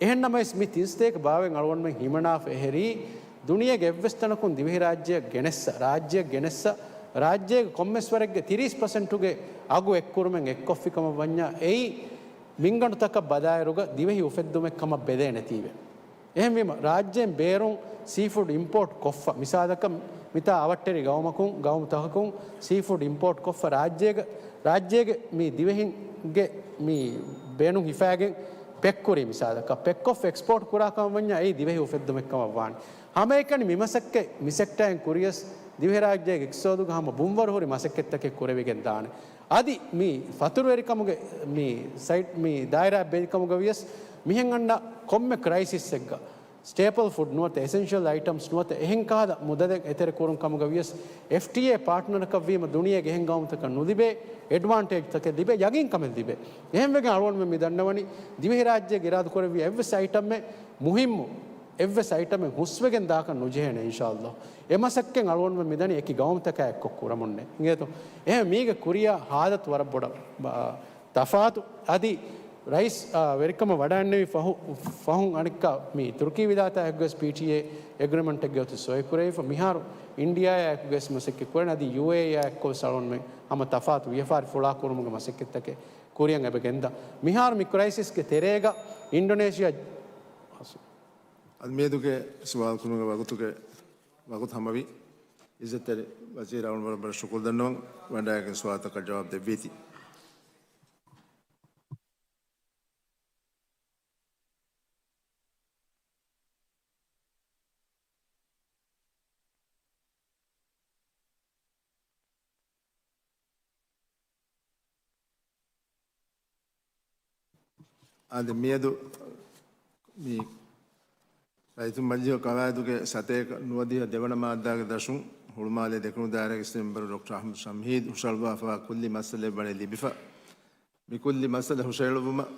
އެހެންނަމަވެސް، މި ތިން ސަތޭކަ ބާވަތް އަޅުގަނޑުމެން ހިމަނާފަ އެހެރީ، ދުނިޔޭގެ އެއްވެސް ތަނަކުން ދިވެހިރާއްޖެއަށް ގެނެއްސަ، ރާއްޖެއަށް ގެނެއްސަ، ރާއްޖޭގެ ކޮންމެސް ވަރެއްގެ ތިރީސް ޕަސެންޓުގެ އަގު އެއްކުރުމެއް އެއްކޮށްފިކަމަށް ވަންޏާ، އެއީ މިންގަނޑުތަކަށް ބަލާއިރުގަ ދިވެހި އުފެއްދުމެއް ކަމަށް ބެލޭނެތީވެ. އެހެންވީމަ، ރާއްޖޭން ބޭރުން ސީފުޑް އިމްޕޯޓް ކޮށްފަ، މިސާލަކަށް، މިތާ އަވަށްޓެރި ގައުމަކުން، ގައުމުތަކަކުން ސީފުޑް އިމްޕޯޓް ކޮށްފަ، ރާއްޖޭގަ، ރާއްޖޭގެ މި ދިވެހިންގެ މި ބޭނުން ހިފައިގެން ޕެކްކުރީ މިސާލަކަށް، ޕެކްކޮށްފަ އެކްސްޕޯޓް ކުރާ ކަމަށް ވަންޏާ، އެއީ ދިވެހި އުފެއްދުމެއް ކަމަށް ވާނެ. ހަމައެކަނި މި މަސައްކަތް މި ސެކްޓާއިން ކުރިޔަސް، ދިވެހިރާއްޖޭގެ އިޤްތިޞާދުގަ ހަމަ ބުންވަރު ހުރި މަސައްކަތްތަކެއް ކުރެވިގެން ދާނެ. އަދި މި ފަތުރުވެރިކަމުގެ މި ސައިޓް މި ދާއިރާ ބެލިކަމުގަ ވިޔަސް މިހެން އަންނަ ކޮންމެ ކްރައިސިސްއެއްގަ ސްޓޭޕަލް ފުޑް ނުވަތަ އެސެންޝަލް އައިޓަމްސް ނުވަތަ އެހެން ކަހަލަ މުދަލެއް އެތެރެ ކުރުން ކަމުގަ ވިޔަސް އެފްޓީއޭ ޕާޓްނަރަކަށް ވީމަ ދުނިޔޭގެ އެހެން ގައުމުތަކަށް ނުލިބޭ އެޑްވާންޓޭޖްތަކެއް ލިބޭ، ޔަގީންކަމެއް ލިބޭ. އެހެންވެގެން އަޅުގަނޑުމެން މި ދަންނަވަނީ ދިވެހިރާއްޖޭގެ އިރާދަކުރެއްވި އެއްވެސް އައިޓަމެއް މުހިއްމު އެއްވެސް އައިޓަމެއް ހުސްވެގެން ދާކަށް ނުޖެހޭނެ އިންޝާﷲ. އެ މަސައްކަތް އަޅުގަނޑުމެން މިދަނީ އެކި ގައުމުތަކާ އެއްކޮށް ކުރަމުންނޭ. އިނގޭތޯ؟ އެހެން މީގެ ކުރިއަށް ހާލަތު ވަރަށް ބޮޑަށް ބަ-، ތަފާތު. އަދި ރައީސް، އާ، ވެރިކަމަށް ވަޑައިންނެވި ފަހު، ފަހުން އަނެއްކާ މި ތުރުކީ ވިލާތާ އެކުގަސް ޕީޓީއޭ އެގްރިމަންޓެއްގެ އޮތީ ސޮއި ކުރެވިފަ. މިހާރު އިންޑިއާއާ އެކުގަސް މަސައްކަތް ކުރަން އަދި ޔޫއޭއީއާ އެއްކޮށް ސަޅުންމެ ހަމަ ތަފާތު ވިޔަފާރި ފުޅާ ކުރުމުގެ މަސައްކަތްތަކެއް ކުރިއަށް އެބަ ގެންދާ. މިހާރު މި ކްރައިސިސްގެ ތެރޭގަ އިންޑޮނޭޝިއާ އަދި މިއަދުގެ ސުވާލު ކުރުމުގެ ވަގުތުގެ، ވަގުތު ހަމަވި. އިއްޒަތްތެރި ވަޒީރާ އަޅުގަނޑު ވަރަށް ބޮޑަށް ޝުކުރު ދަންނަވަން ވަޑައިގެން ސުވާލުތަކަށް ޖަވާބު ދެއްވީތީ. އާދެ، މިއަދު މި ރައްޔިތުން މަޖިލީހުގެ ޤަވާއިދުގެ ސަތޭކަ ނުވަދިހަ ދެވަނަ މާއްދާގެ ދަށުން ހުޅުމާލޭ ދެކުނު ދާއިރާގެ އިސް މެމްބަރު ޑޮކްޓަރ އަޙްމަދު ޝަމްހީދު ހުށަހަޅުއްވާފައިވާ ކުއްލި މައްސަލައެއް ވަނީ ލިބިފަ. މި ކުއްލި މައްސަލަ ހުށަހެޅުއްވުމަށް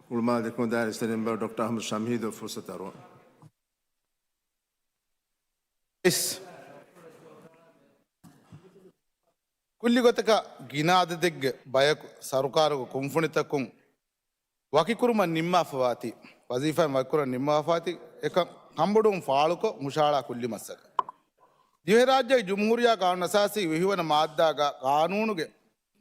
ހުޅުމާލޭ ދެކުނު ދާއިރާގެ އިސް މެމްބަރު ޑޮކްޓަރ އަޙްމަދު ޝަމްހީދަށް ފުރުޞަތު އަރުވަން. އިސް. ކުއްލި ގޮތަކަށް ގިނަ އަދަދެއްގެ ބަޔަކު ސަރުކާރުގެ ކުންފުނިތަކުން ވަކިކުރުމަށް ނިންމާފަވާތީ، ވަޒީފާއިން ވަކިކުރަން ނިންމާފަވާތީ، އެކަން ކަންބޮޑުވުން ފާޅުކޮށް ހުށަހަޅާ ކުއްލި މައްސަލަ. ދިވެހިރާއްޖޭގެ ޖުމްހޫރިއްޔާ ޤާނޫނު އަސާސީ ވިހިވަނަ މާއްދާގަ ޤާނޫނުގެ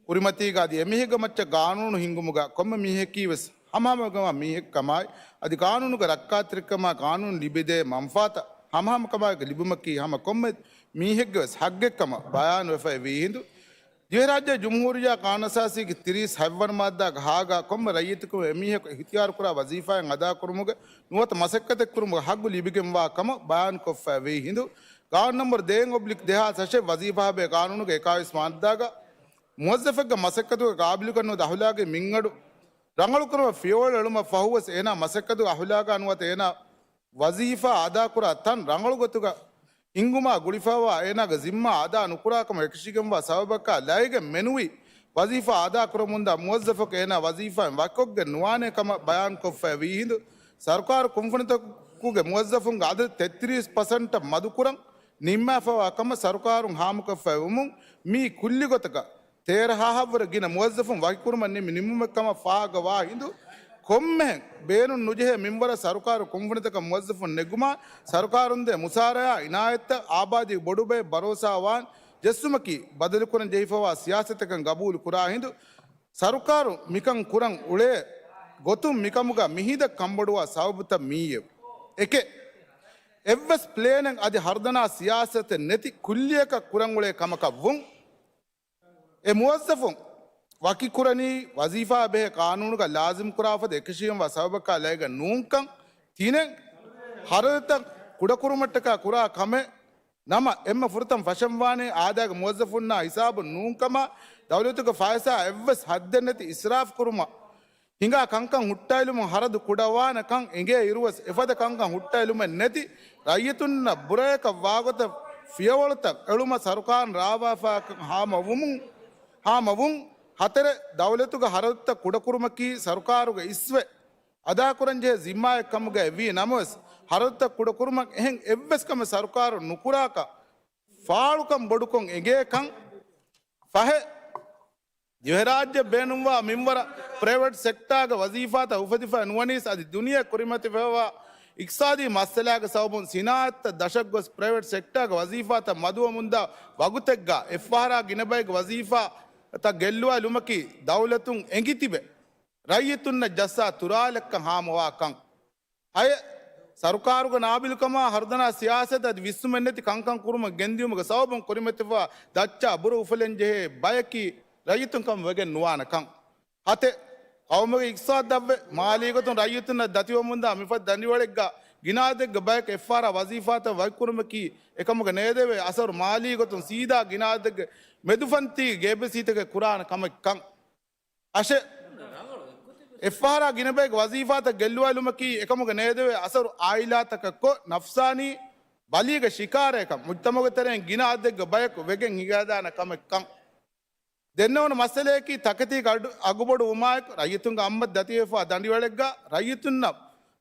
ކުރިމަތީގަ އަދި އެމީހެއްގެ މައްޗަށް ޤާނޫނު ހިންގުމުގަ ކޮންމެ މީހަކީ ވެސް ހަމަހަމަކަމާ މީހެއްކަމާއި، އަދި ޤާނޫނުގެ ރައްކާތެރިކަމާ ޤާނޫނު ލިބިދޭ މަންފާތައް ހަމަހަމަކަމާއެކު ލިބުމަކީ ހަމަ ކޮންމެ މީހެއްގެވެސް ޙައްޤެއްކަމަށް ބަޔާންވެފައިވީ ހިނދު، ދިވެހިރާއްޖޭ ޖުމްހޫރިއްޔާ ޤާނޫނުއަސާސީގެ ތިރީސް ހަތްވަނަ މާއްދާގެ ހާގާ ކޮންމެ ރައްޔިތަކު އެމީހަކު އިހްތިޔާރުކުރާ ވަޒީފާއެއް އަދާކުރުމުގެ ނުވަތަ މަސައްކަތެއް ކުރުމުގެ ޙައްޤު ލިބިގެންވާ ކަމަށް ބަޔާންކޮށްފައިވީ ހިނދު، ޤާނޫނު ނަންބަރު ދޭއް އޮބްލިކް ދެހާސް އަށެއް ވަޒީފާ ބޭ ޤާނޫނުގެ އެކާވީސް މާއްދާގަ މުވައްޒަފެއްގެ މަސައްކަތުގެ ޤާބިލުކަން ނުވަތަ އަޚުލާގީ މިންގަނޑު ރަނގަޅުކުރުމަށް ފިޔަވަޅު އެޅުމަށް ފަހުވެސް އޭނާ މަސައްކަތުގެ އަޚުލާގާ ނުވަތަ އޭނާ ވަޒީފާ އަދާކުރާ ތަން ރަނގަޅުގޮތުގަ ހިންގުމާ ގުޅިފައިވާ އޭނާގެ ޒިންމާ އަދާ ނުކުރާކަމަށް އެކަށީގެންވާ ސަބަބަކާ ލައިގެން މެނުވީ ވަޒީފާ އަދާކުރަމުންދާ މުވައްޒަފަކު އޭނާ ވަޒީފާއިން ވަކިކޮށްގެން ނުވާނޭ ކަމަށް ބަޔާންކޮށްފައިވީ ހިނދު، ސަރުކާރު ކުންފުނިތަކުގެ މުވައްޒަފުންގެ އަދަދު ތެއްތިރީސް ޕަސެންޓަށް މަދުކުރަން ނިންމާފައިވާ ކަމަށް ސަރުކާރުން ހާމަކޮށްފައިވުމުން މީ ކުއްލިގޮތަކަށް ތޭރަ ހާހަށްވުރެ ގިނަ މުވައްޒަފުން ވަކިކުރުމަށް ނިންމި ނިންމުމެއްކަމަށް ފާހަގަވާ ހިނދު، ކޮންމެހެން ބޭނުން ނުޖެހޭ މިންވަރަށް ސަރުކާރު ކުންފުނިތަކަށް މުވައްޒަފުން ނެގުމާ، ސަރުކާރުންދޭ މުސާރަޔާ އިނާޔަތްތައް އާބާދީ ބޮޑުބައެއް ބަރޯސާވާން ޖެއްސުމަކީ، ބަދަލުކުރަން ޖެހިފައިވާ ސިޔާސަތެއްކަން ގަބޫލު ކުރާ ހިނދު، ސަރުކާރު މިކަން ކުރަން އުޅޭ ގޮތުން މިކަމުގަ މިހިނދަށް ކަންބޮޑުވާ ސަބަބުތައް މިއީއެވެ. އެކެއް، އެއްވެސް ޕްލޭނެއް އަދި ހަރުދަނާ ސިޔާސަތެއް ނެތި ކުއްލިއަކަށް ކުރަން އުޅޭ ކަމަކަށް ވުން. އެ މުވައްޒަފުން ވަކިކުރަނީ ވަޒީފާ ބެހޭ ޤާނޫނުގަ ލާޒިމް ކުރާފަދަ އެކަށީގެންވާ ސަބަބަކާ ލައިގެން ނޫންކަން. ތިނެއް، ހަރަދުތައް ކުޑަކުރުމަށްޓަކާ ކުރާ ކަމެއް ނަމަ، އެންމެ ފުރަތަމަ ފަށަންވާނީ އާދައިގެ މުވައްޒަފުންނާ ހިސާބުން ނޫންކަމާ، ދައުލަތުގެ ފައިސާ އެއްވެސް ހައްދެއް ނެތި އިސްރާފް ކުރުމަށް، ހިނގާ ކަންކަން ހުއްޓައިލުމުން ހަރަދު ކުޑަވާނެ ކަން އެނގޭ އިރުވެސް، އެފަދަ ކަންކަން ހުއްޓައިލުމެއް ނެތި، ރައްޔިތުންނަށް ބުރަޔަކަށް ވާގޮތަށް ފިޔަވަޅުތައް އެޅުމަށް ސަރުކާރުން ރާވާފާކަން ހާމަވުމުން، ހާމަވުން. ހަތެރެއް، ދައުލަތުގެ ހަރަދުތައް ކުޑަކުރުމަކީ ސަރުކާރުގެ އިސްވެ އަދާކުރަންޖެހޭ ޒިންމާއެއް ކަމުގައި ވީ ނަމަވެސް، ހަރަދުތައް ކުޑަކުރުމަށް އެހެން އެއްވެސް ކަމެއް ސަރުކާރުން ނުކުރާކަށް، ފާޅުކަން ބޮޑުކޮށް އެނގޭކަން. ފަހެއް، ދިވެހިރާއްޖެ ބޭނުންވާ މިންވަރަށް ޕްރައިވެޓް ސެކްޓާގެ ވަޒީފާތައް އުފެދިފައި ނުވަނީސް އަދި ދުނިޔެ ކުރިމަތިފައިވާ އިޤްތިޞާދީ މައްސަލާގެ ސަބަބުން ސިނާއަތްތައް ދަށަށް ގޮސް ޕްރައިވެޓް ސެކްޓާގެ ވަޒީފާތައް މަދުވަމުންދާ ވަގުތެއްގަ އެއްފަހަރާ ގިނަ ބައެއްގެ ވަޒީފާތައް ގެއްލުވާލުމަކީ ދައުލަތުން އެނގިތިބެ ރައްޔިތުންނަށް ޖައްސާ ތުރާލެއްކަން ހާމަވާކަން. ހައެއް، ސަރުކާރުގެ ނާބިލުކަމާ ހަރުދަނާ ސިޔާސަތު އަދި ވިސްނުމެއްނެތި ކަންކަން ކުރުމަށް ގެންދިޔުމުގެ ސަބަބުން ކުރިމަތިފައިވާ ދައްޗާ ބުރަ އުފުލެންޖެހޭ ބަޔަކީ ރައްޔިތުން ކަމަށް ވެގެން ނުވާނެ ކަން. ހަތެއް، ޤައުމުގެ އިޤްތިޞާދަށްވެ މާލީ ގޮތުން ރައްޔިތުންނަށް ދަތިވަމުންދާ މިފަދަ ދަނޑިވަޅެއްގަ ގިނަ އަދަދެއްގެ ބަޔަކު އެއްފަހަރާ ވަޒީފާތައް ވަކިކުރުމަކީ އެކަމުގަ ނޭދެވޭ އަސަރު މާލީ ގޮތުން ސީދާ ގިނަ އަދަދެއްގެ މެދުފަންތީގެ ގޭބިސީތަކެއް ކުރާނެ ކަމެއް ކަން. އަށެއް، އެއްފަހަރާ ގިނަބައެއްގެ ވަޒީފާތައް ގެއްލުވާލުމަކީ އެކަމުގެ ނޭދެވޭ އަސަރު އާއިލާތަކަށް ކޮށް، ނަފްސާނީ ބަލީގެ ޝިކާރައެއްކަން، މުޖްތަމަޢުގެ ތެރެއިން ގިނަ އަދަދެއްގެ ބަޔަކު ވެގެން ހިނގައިދާނެ ކަމެއްކަން. ދެންނެވުނު މައްސަލަޔަކީ، ތަކެތީގެ އަޑު އަގުބޮޑު ވުމާއެކު، ރައްޔިތުންގެ އަތްމަތި ދަތިވެފައިވާ ދަނޑިވަޅެއްގަ ރައްޔިތުންނަށް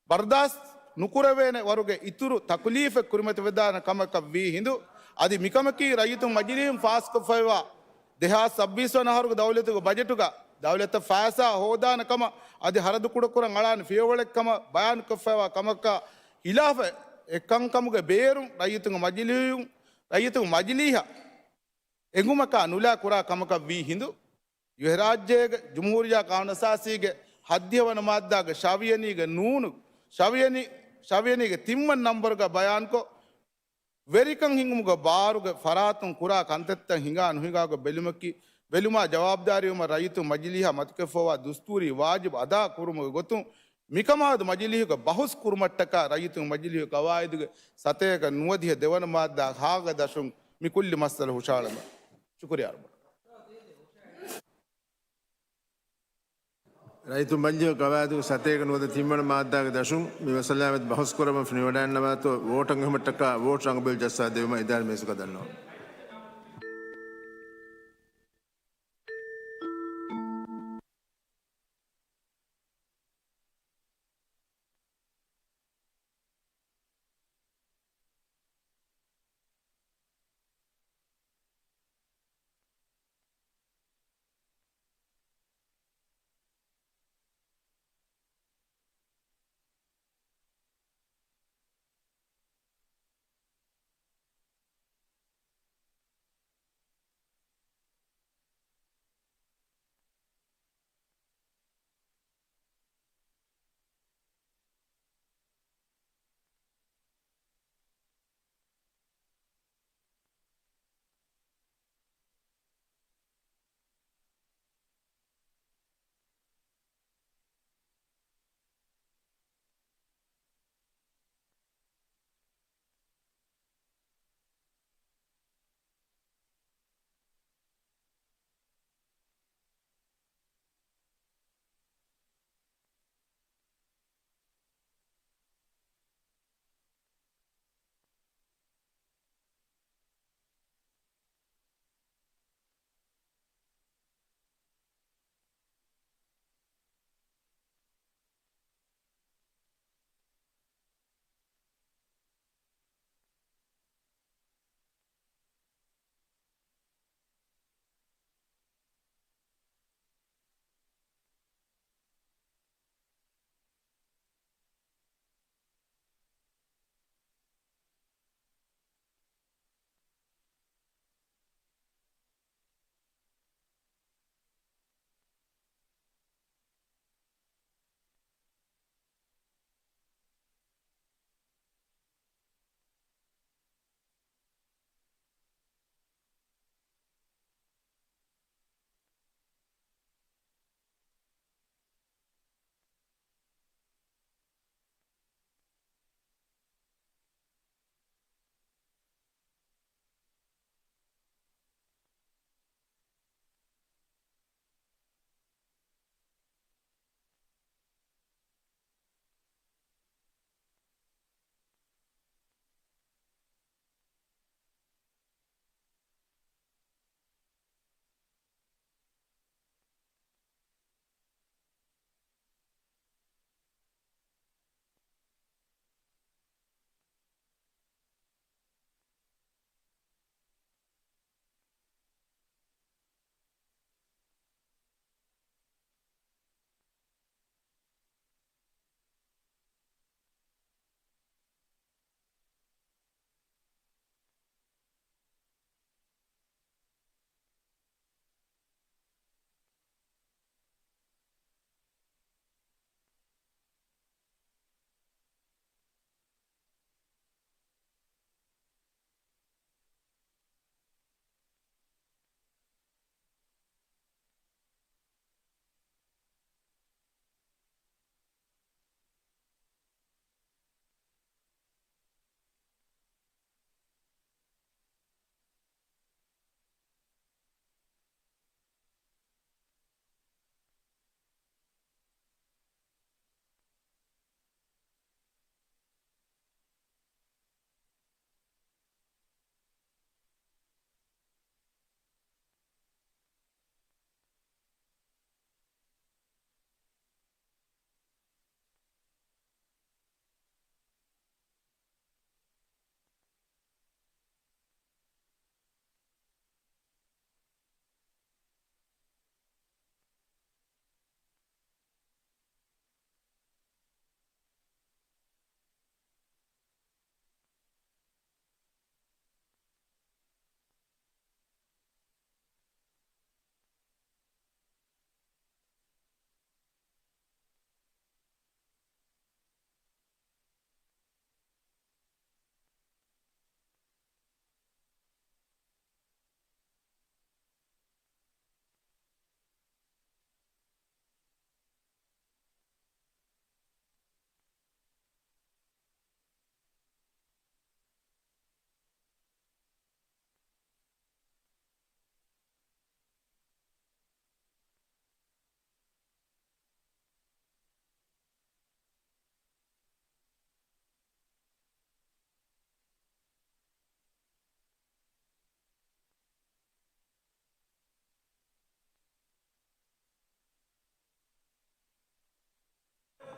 ބަރުދާސްތު ނުކުރެވޭނެ ވަރުގެ އިތުރު ތަކުލީފެއް ކުރިމަތިވެދާނެ ކަމަކަށް ވީ ހިނދު، އަދި މިކަމަކީ ރައްޔިތުން މަޖިލީހުން ފާސްކޮށްފައިވާ ދެހާސް ސައްބީސް ވަނަ އަހަރުގެ ދައުލަތުގެ ބަޖެޓުގަ ދައުލަތަށް ފައިސާ ހޯދާނެ ކަމަށް އަދި ހަރަދު ކުޑަކުރަން އަޅާނެ ފިޔަވަޅެއް ކަމަށް ބަޔާންކޮށްފައިވާ ކަމަކާ ހިލާފަށް އެ ކަންކަމުގެ ބޭރުން ރައްޔިތުންގެ މަޖިލީހުން، ރައްޔިތުންގެ މަޖިލީހަށް އެނގުމަކާ ނުލާ ކުރާ ކަމަކަށް ވީ ހިނދު، ދިވެހިރާއްޖޭގެ ޖުމްހޫރިއްޔާ ޤާނޫނުއަސާސީގެ ހައްދިހަ ވަނަ މާއްދާގެ ޝަވިޔަނީގެ ނޫނު، ޝަވިޔަނީ، ޝަވިޔަނީގެ ތިންވަނަ ނަންބަރުގަ ބަޔާންކޮށް، ވެރިކަން ހިންގުމުގެ ބާރުގެ ފަރާތުން ކުރާ ކަންތައްތައް ހިނގާ ނުހިނގާގޮތް ބެލުމަކީ، ބެލުމާ ޖަވާބުދާރީވުމަށް ރައްޔިތުން މަޖިލީހަށް މަތިކޮށްފައިވާ ދުސްތޫރީ ވާޖިބު އަދާ ކުރުމުގެ ގޮތުން، މިކަމާމެދު މަޖިލީހުގަ ބަހުސް ކުރުމަށްޓަކާ ރައްޔިތުން މަޖިލީހު ގަވާއިދުގެ ސަތޭކަ ނުވަދިހަ ދެވަނަ މާއްދާ ހާގަ ދަށުން މި ކުއްލި މައްސަލަ ހުށަހަޅަމު. ޝުކުރިއްޔާ ވަރަށް ބޮޑަށް. ރައްޔިތުން މަޖިލީހު ގަވާއިދުގެ ސަތޭކަ ނުވަދިހަ ތިންވަނަ މާއްދާގެ ދަށުން މި މައްސަލާމެދު ބަހުސް ކުރަމުން ފެނިވަޑައިންނަވާތޯ ވޯޓަށް އެހުމަށްޓަކާ ވޯޓް ރަނގަބެލު ޖައްސާ ދެވުމަށް އިދާރީ މީސްތަކަށް ދަންނަވަން.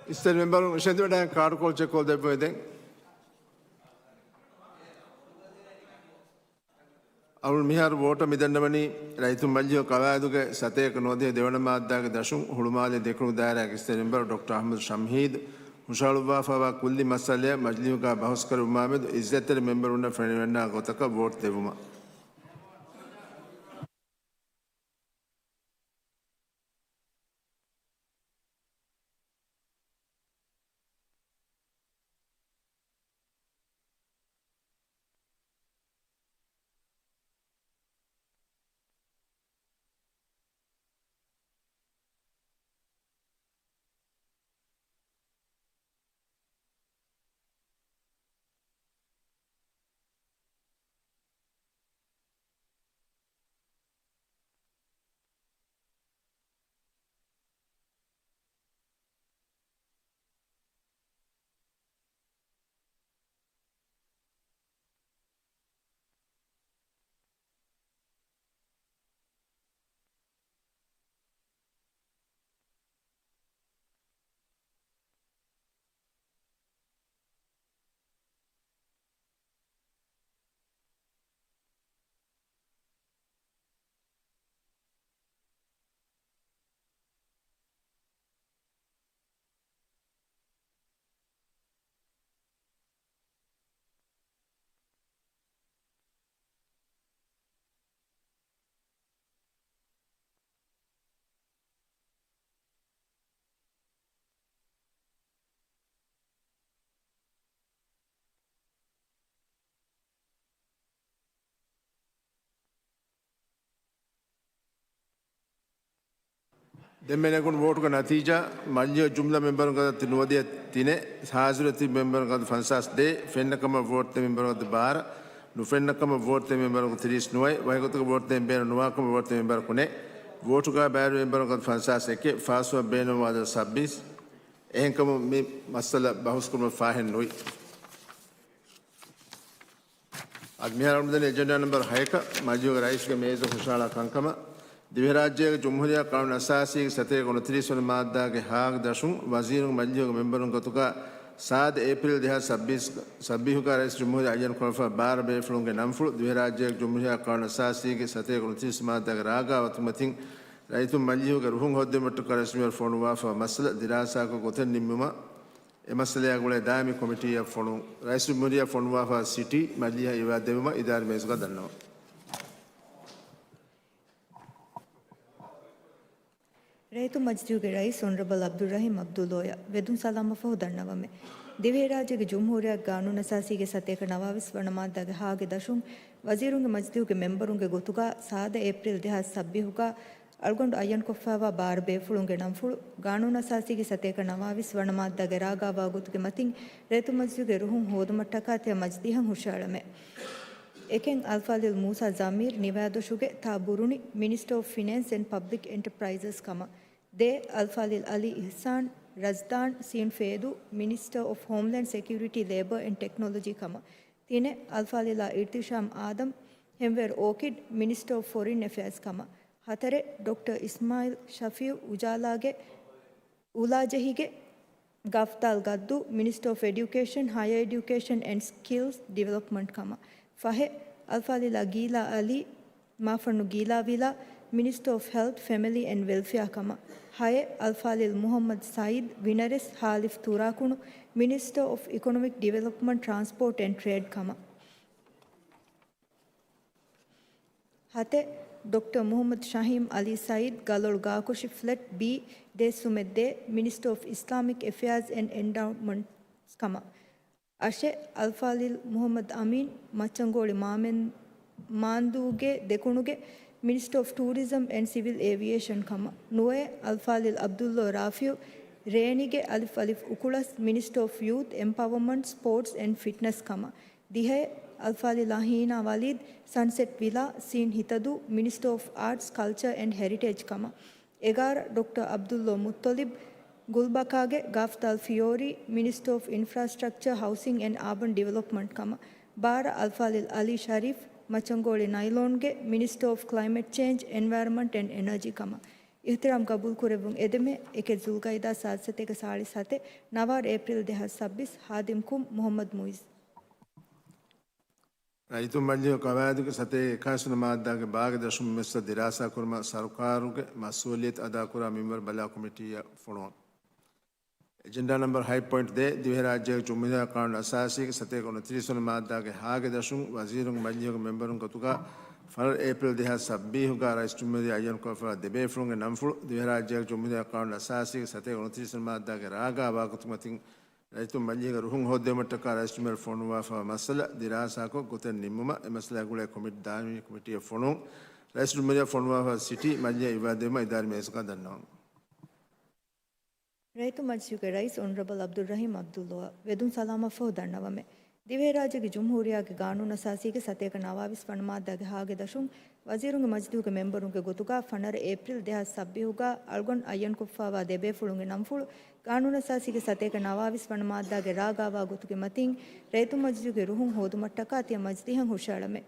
އިސްތަށި މެމްބަރުން އިށެނދުވެޑާން ކާޑުކޮޅު ޗެކްކޮށްދެއްވައިދެން. އަޅުން މިހާރު ވޯޓަށް މިދަންނަވަނީ ރައްޔިތުން މަޖިލީހުގެ ކަވާއިދުގެ ސަތޭކަ ނުވަދިހަ ދެވަނަ މާއްދާގެ ދަށުން ހުޅުމާލެ ދެކުނު ދާއިރާގެ އިސްތަށި މެމްބަރު ޑޮކްޓަރ އަޙްމަދު ޝަމްހީދު ހުށަހަޅުއްވާފައިވާ ކުއްލި މައްސަލައަށް މަޖިލީހުގައި ބަހުސްކުރެއްވުމާމެދު އިއްޒަތްތެރި މެމްބަރުންނަށް ފެނިވަންނާ ގޮތަކަށް ވޯޓް ދެއްވުމަށް. ދެންމެ ނެގުނު ވޯޓުގެ ނަތީޖާ، މަޖިލީހުގެ ޖުމްލަ މެމްބަރުންގެ އަދަދު ނުވަދިހަ ތިނެއް، ހާޒިރު ތިބި މެމްބަރުންގެ އަދަދު ފަންސާސް ދޭއް، ފެންނަ ކަމަށް ވޯޓް ދޭ މެމްބަރުންގެ އަދަދު ބާރަ، ނުފެންނަ ކަމަށް ވޯޓް ދޭ މެމްބަރުންގެ އަދަދު ތިރީސް ނުވައެއް، ވަހިގޮތަކަށް ވޯޓް ދޭ މެމްބަރު ނުވާ ކަމަށް ވޯޓް ދޭ މެމްބަރަކު ނެތް، ވޯޓުގައި ބައިވެރި މެމްބަރުންގެ އަދަދު ފަންސާސް އެކެއް، ފާސްވާ ބޭނުންވާ އަދަދު ސައްބީސް. އެހެންކަމުން މި މައްސަލަ ބަހުސްކުރުމަށް ފާހެއް ނުވި. އަދި މިހާރު އަޅުގަނޑު ދަނީ އެޖެންޑާ ނަމްބަރު ހައެކަށް މަޖިލީހުގެ ރައީސްގެ މޭޒު ހުށަހަޅާ ކަންކަމަށް. ދިވެހިރާއްޖޭގެ ޖުމްހޫރިއްޔާ ޤާނޫނު އަސާސީގެ ސަތޭކަ އުނަތިރީސް ވަނަ މާއްދާގެ ހާގެ ދަށުން ވަޒީރުން މަޖިލީހުގެ މެމްބަރުން ގޮތުގަ ސާދަ އޭޕްރީލް ދެހާސް ސައްބީސް، ސައްބީހުގަ ރައީސް ޖުމްހޫރިއްޔާ އައްޔަން ކުރައްވާ ބާރަ ބޭފުޅުންގެ ނަންފުޅު ދިވެހިރާއްޖޭގެ ޖުމްހޫރިއްޔާ ޤާނޫނު އަސާސީގެ ސަތޭކަ އުނަތިރީސް މާއްދާގެ ރާގައި އައި ވަތުގެ މަތިން ރައްޔިތުން މަޖިލީހުގެ ރުހުން ހޯއްދެވުމަށްޓަކާ ރައީސް ޖުމްހޫރިއްޔާ ފޮނުވާފަ މައްސަލަ ދިރާސާކޮށް ގޮތެއް ނިންމުމަށް އެ މައްސަލައާ ގުޅޭ ދާއިމީ ކޮމިޓީއަށް ފޮނު-، ރައީސުލްޖުމްހޫރިއްޔާ ފޮނުވާފަ ސިޓީ މަޖިލީހަށް އިވާ ދެއްވުމަށް އިދާރީ މޭޒުގަ ދަންނަވަން. ރައްޔިތުން މަޖިލީހުގެ ރައީސް އޮނަރަބަލް އަބްދުއްރަހީމް އަބްދުއްލޯޔަށް ވެދުން ސަލާމަތް ފަހު ދަންނަވަމެ. ދިވެހިރާއްޖޭގެ ޖުމްހޫރިއްޔާ ޤާނޫނުއަސާސީގެ ސަތޭކަ ނަވާވީސް ވަނަ މާއްދާގެ ހާގެ ދަށުން ވަޒީރުންގެ މަޖިލީހުގެ މެމްބަރުންގެ ގޮތުގަ ސާދަ އޭޕްރީލް ދެހާސް ސައްބީހުގަ އަޅުގަނޑު އައްޔަންކޮށްފައިވާ ބާރަ ބޭފުޅުންގެ ނަންފުޅު، ޤާނޫނުއަސާސީގެ ސަތޭކަ ނަވާވީސް ވަނަ މާއްދާގެ ރާގައިވާ ގޮތުގެ މަތިން ރައްޔިތުން މަޖިލީހުގެ ރުހުން ހޯދުމަށްޓަކާ ތިޔަ މަޖިލީހަށް ހުށައަޅަމެ. އެކެއް، އަލްފާޟިލް މޫސާ ޒަމީރު ނިވާދޮށުގެ ތާ ބުރުނި މިނިސްޓަރ އޮފް ފިނޭންސް އެންޑް ޕަބްލިކް އެންޓަޕްރައިޒަސް ކަމަށް. ދޭއް، އަލްފާޟިލް އަލީ އިޙްސާން ރަޒްދާން ސީން ފޭދޫ މިނިސްޓަރ އޮފް ހޯމްލޭންޑް ސެކިއުރިޓީ ލޭބަރ އެންޑް ޓެކްނޮލޮޖީ ކަމަށް. ތިނެއް، އަލްފާޟިލާ އިރްތިޝާމް އާދަމް ހެމްވޭރު އޯކިޑް މިނިސްޓަރ އޮފް ފޮރިން އެފެއާޒް ކަމަށް. ހަތަރެއް، ޑޮކްޓަރ އިސްމާޢީލް ޝަފީޢު އުޖާލާގެ އުލާޖެހިގެ ގަފްދާލް ގައްދޫ މިނިސްޓަރ އޮފް އެޑިއުކޭޝަން، ހަޔަރ އެޑިއުކޭޝަން އެންޑް ސްކިލްސް ޑިވެލޮޕްމަންޓް ކަމަށް. ފަހެއް، އަލްފާޟިލާ ގީލާ އަލީ މާފަންނު ގީލާވިލާ މިނިސްޓަރ އޮފް ހެލްތް، ފެމިލީ އެންޑް ވެލްފެއާ ކަމަށް. ހައެއް، އަލްފާޟިލް މުޙައްމަދު ސައީދު ވިނަރެސް ހާލިފް ތުރާކުނު މިނިސްޓަރ އޮފް އިކޮނޮމިކް ޑިވެލޮޕްމަންޓް، ޓްރާންސްޕޯޓް އެންޑް ޓްރޭޑް ކަމަށް. ހަތެއް، ޑޮކްޓަރ މުޙައްމަދު ޝަހީމް އަލީ ސައީދު ގަލޮޅު ގާކޮށި ފްލެޓް ބީ ދޭއްސުމެއްދޭ މިނިސްޓަރ އޮފް އިސްލާމިކް އެފެއާޒް އެންޑް އެންޑައުމަންޓްސް ކަމަށް. އަށެއް، އަލްފާޟިލް މުޙައްމަދު އަމީން މައްޗަންގޯޅި މާމެން މާންދޫގެ ދެކުނުގެ މިނިސްޓަރ އޮފް ޓޫރިޒަމް އެންޑް ސިވިލް އޭވިއޭޝަން ކަމަށް. ނުވައެއް، އަލްފާޟިލް ޢަބްދުﷲ ރާފިޢު ރޭނިގެ އަލިފް އަލިފް އުކުޅަސް މިނިސްޓަރ އޮފް ޔޫތު އެމްޕަވަރމަންޓް، ސްޕޯޓްސް އެންޑް ފިޓްނަސް ކަމަށް. ދިހައެއް، އަލްފާޟިލާ ހީނާ ވަލީދު ސަންސެޓް ވިލާ ސީން ހިތަދޫ މިނިސްޓަރ އޮފް އާޓްސް، ކަލްޗަރ އެންޑް ހެރިޓޭޖް ކަމަށް. އެގާރަ، ޑޮކްޓަރ ޢަބްދުﷲ މުއްޠަލިބް ގުލްބަކާގެ ގަފްދާލް ފިޔޯރީ މިނިސްޓަރ އޮފް އިންފްރާސްޓްރަކްޗަރ، ހައުސިންގް އެންޑް އާބަން ޑިވެލޮޕްމަންޓް ކަމަށް. ބާރަ، އަލްފާޟިލް އަލީ ޝަރީފް މައްޗަންގޯޅި ނައިލޯންގެ މިނިސްޓަރ އޮފް ކްލައިމެޓް ޗޭންޖް، އެންވަޔަރަމަންޓް އެންޑް އެނަރޖީ ކަމަށް. އިޙްތިރާމް ގަބޫލު ކުރެއްވުން އެދެމޭ. އެކެއް ޒުލްގައިދާ ސާދަ ސަތޭކަ ސާޅީސް ހަތެއް، ނަވާރަ އޭޕްރީލް ދެހާސް ސައްބީސް، ހާދިމް ކުން މުޙައްމަދު މުއިޒް. ރައްޔިތުން މަޖިލީހުގެ ޤަވާއިދުގެ ސަތޭކަ އެކާސް ވަނަ މާއްދާގެ ބާގެ ދަށުން މި މައްސަލަ ދިރާސާ ކުރުމަށް ސަރުކާރުގެ މަސްއޫލިއްޔަތު އަދާކުރާ މިންވަރު ބަލާ ކޮމިޓީއަށް ފޮނުވަން. އެޖެންޑާ ނަމްބަރު ހަތް ޕޮއިންޓް ދޭއް، ދިވެހިރާއްޖޭގެ ޖުމްހޫރިއްޔާ ޤާނޫނު އަސާސީގެ ސަތޭކަ އުނަތިރީސް ވަނަ މާއްދާގެ ހާގެ ދަށުން ވަޒީރުންގެ މަޖިލީހުގެ މެމްބަރުން ގޮތުގަ ފަނަރަ އޭޕްރީލް ދެހާސް ސައްބީސް ގަ ރައީސް ޖުމްހޫރިއްޔާ އައްޔަން ކޮށްފައިވާ ދެ ބޭފުޅުންގެ ނަންފުޅު ދިވެހިރާއްޖޭގެ ޖުމްހޫރިއްޔާ ޤާނޫނު އަސާސީގެ ސަތޭކަ އުނަތިރީސް ވަނަ މާއްދާގެ ރާގާ ވާގޮތުގެ މަތިން ރައްޔިތުން މަޖިލީހުގެ ރުހުން ހޯއްދެވުމަށްޓަކާ ރައީސް ޖުމްހޫރިއްޔާ ފޮނުވާފައިވާ މައްސަލަ ދިރާސާކޮށް ގޮތެއް ނިންމުމަށް އެ މައްސަލައާ ގުޅޭ ކޮމިޓީ ދާއިމީ ކޮމިޓީއަށް ފޮނުވުން. ރައީސް ޖުމްހޫރިއްޔާ ފޮނުވާފައިވާ ސިޓީ މަޖިލީހަށް އިވާދެވުމަށް އިދާރީ މަޖިލިސްގަ ދަންނަވަން. ރައްޔިތުން މަޖިލިސުގެ ރައީސް އޮނަރަބަލް ޢަބްދުއްރަޙީމް ޢަބްދުﷲ ވެދުން ސަލާމަތްފަހު ދަންނަވަމޭ. ދިވެހިރާއްޖޭގެ ޖުމްހޫރިއްޔާގެ ޤާނޫނުއަސާސީގެ ސަތޭކަ ނަވާވީސް ވަނަ މާއްދާގެ ހާގެ ދަށުން ވަޒީރުންގެ މަޖިލީހުގެ މެމްބަރުންގެ ގޮތުގަ ފަނަރަ އޭޕްރީލް ދެހާސް ސައްބީސް ގަ އަޅުގަނޑު އައްޔަންކޮށްފައިވާ ދެ ބޭފުޅުންގެ ނަންފުޅު ޤާނޫނުއަސާސީގެ ސަތޭކަ ނަވާވީސް ވަނަ މާއްދާގެ ރާގާވާ ގޮތުގެ މަތިން ރައްޔިތުން މަޖިލީހުގެ ރުހުން ހޯދުމަށްޓަކާ ތިޔަ މަޖިލީހަށް ހުށައަޅަމޭ.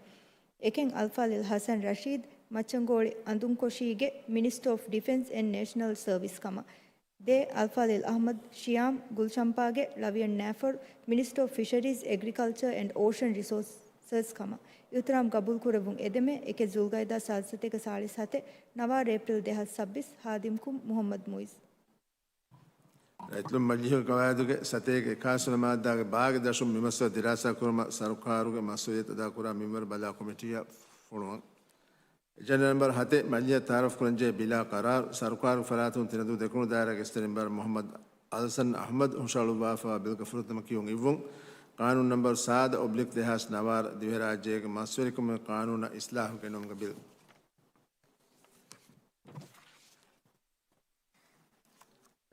އެކެއް އަލްފާޟިލް ޙަސަން ރަޝީދު މައްޗަންގޯޅި އަނދުންކޮށީގެ މިނިސްޓަރ އޮފް ޑިފެންސް އެންޑް ނޭޝަނަލް ސަރވިސް ކަމަށް، ދޭ އަލްފާޟިލް އަޙްމަދު ޝިޔާމް ގުލްޝަންޕާގެ ޅަވިޔަން ނާފަރު މިނިސްޓަރ އޮފް ފިޝަރީޒް، އެގްރިކަލްޗަރ އެންޑް އޯޝަން ރިސޯސަސް ކަމަށް. އިޙްތިރާމް ގަބޫލުކުރެއްވުން އެދެމޭ. އެކެއް ޒުލްގައިދާ ސާދަ ސަތޭކަ ސާޅީސް ހަތެއް، ނަވާރަ އޭޕްރީލް ދެހާސް ސައްބީސް، ހާދިމް ކުން މުޙައްމަދު މުއިޒް. ރައްޔިތުން މަޖިލީހުގެ ޤަވާއިދުގެ ސަތޭކަ އެކާސް ވަނަ މާއްދާގެ ބާގެ ދަށުން މި މައްސަލަ ދިރާސާ ކުރުމަށް ސަރުކާރުގެ މަސްއޫލިއްޔަތު އަދާކުރާ މިންވަރު ބަލާ ކޮމިޓީއަށް ފޮނުވަން. އެޖެންޑާ ނަމްބަރު ހަތެއް، މަޖިލީހަށް ތައާރަފް ކުރަންޖެހޭ ބިލާ ޤަރާރު. ސަރުކާރުގެ ފަރާތުން ތިނަދޫ ދެކުނު ދާއިރާގެ އިސްތަށި މެމްބަރު މުޙައްމަދު އަލްސަން އަޙްމަދު ހުށަހަޅުއްވާފައިވާ ބިލްގެ ފުރަތަމަ ކިޔުން އިއްވުން. ޤާނޫނު ނަމްބަރު ސާދަ އޮބްލިކް ދެހާސް ނަވާރަ، ދިވެހިރާއްޖޭގެ މަސްވެރިކަމުގެ ޤާނޫނަށް އިސްލާހު ގެނައުމުގެ ބިލް.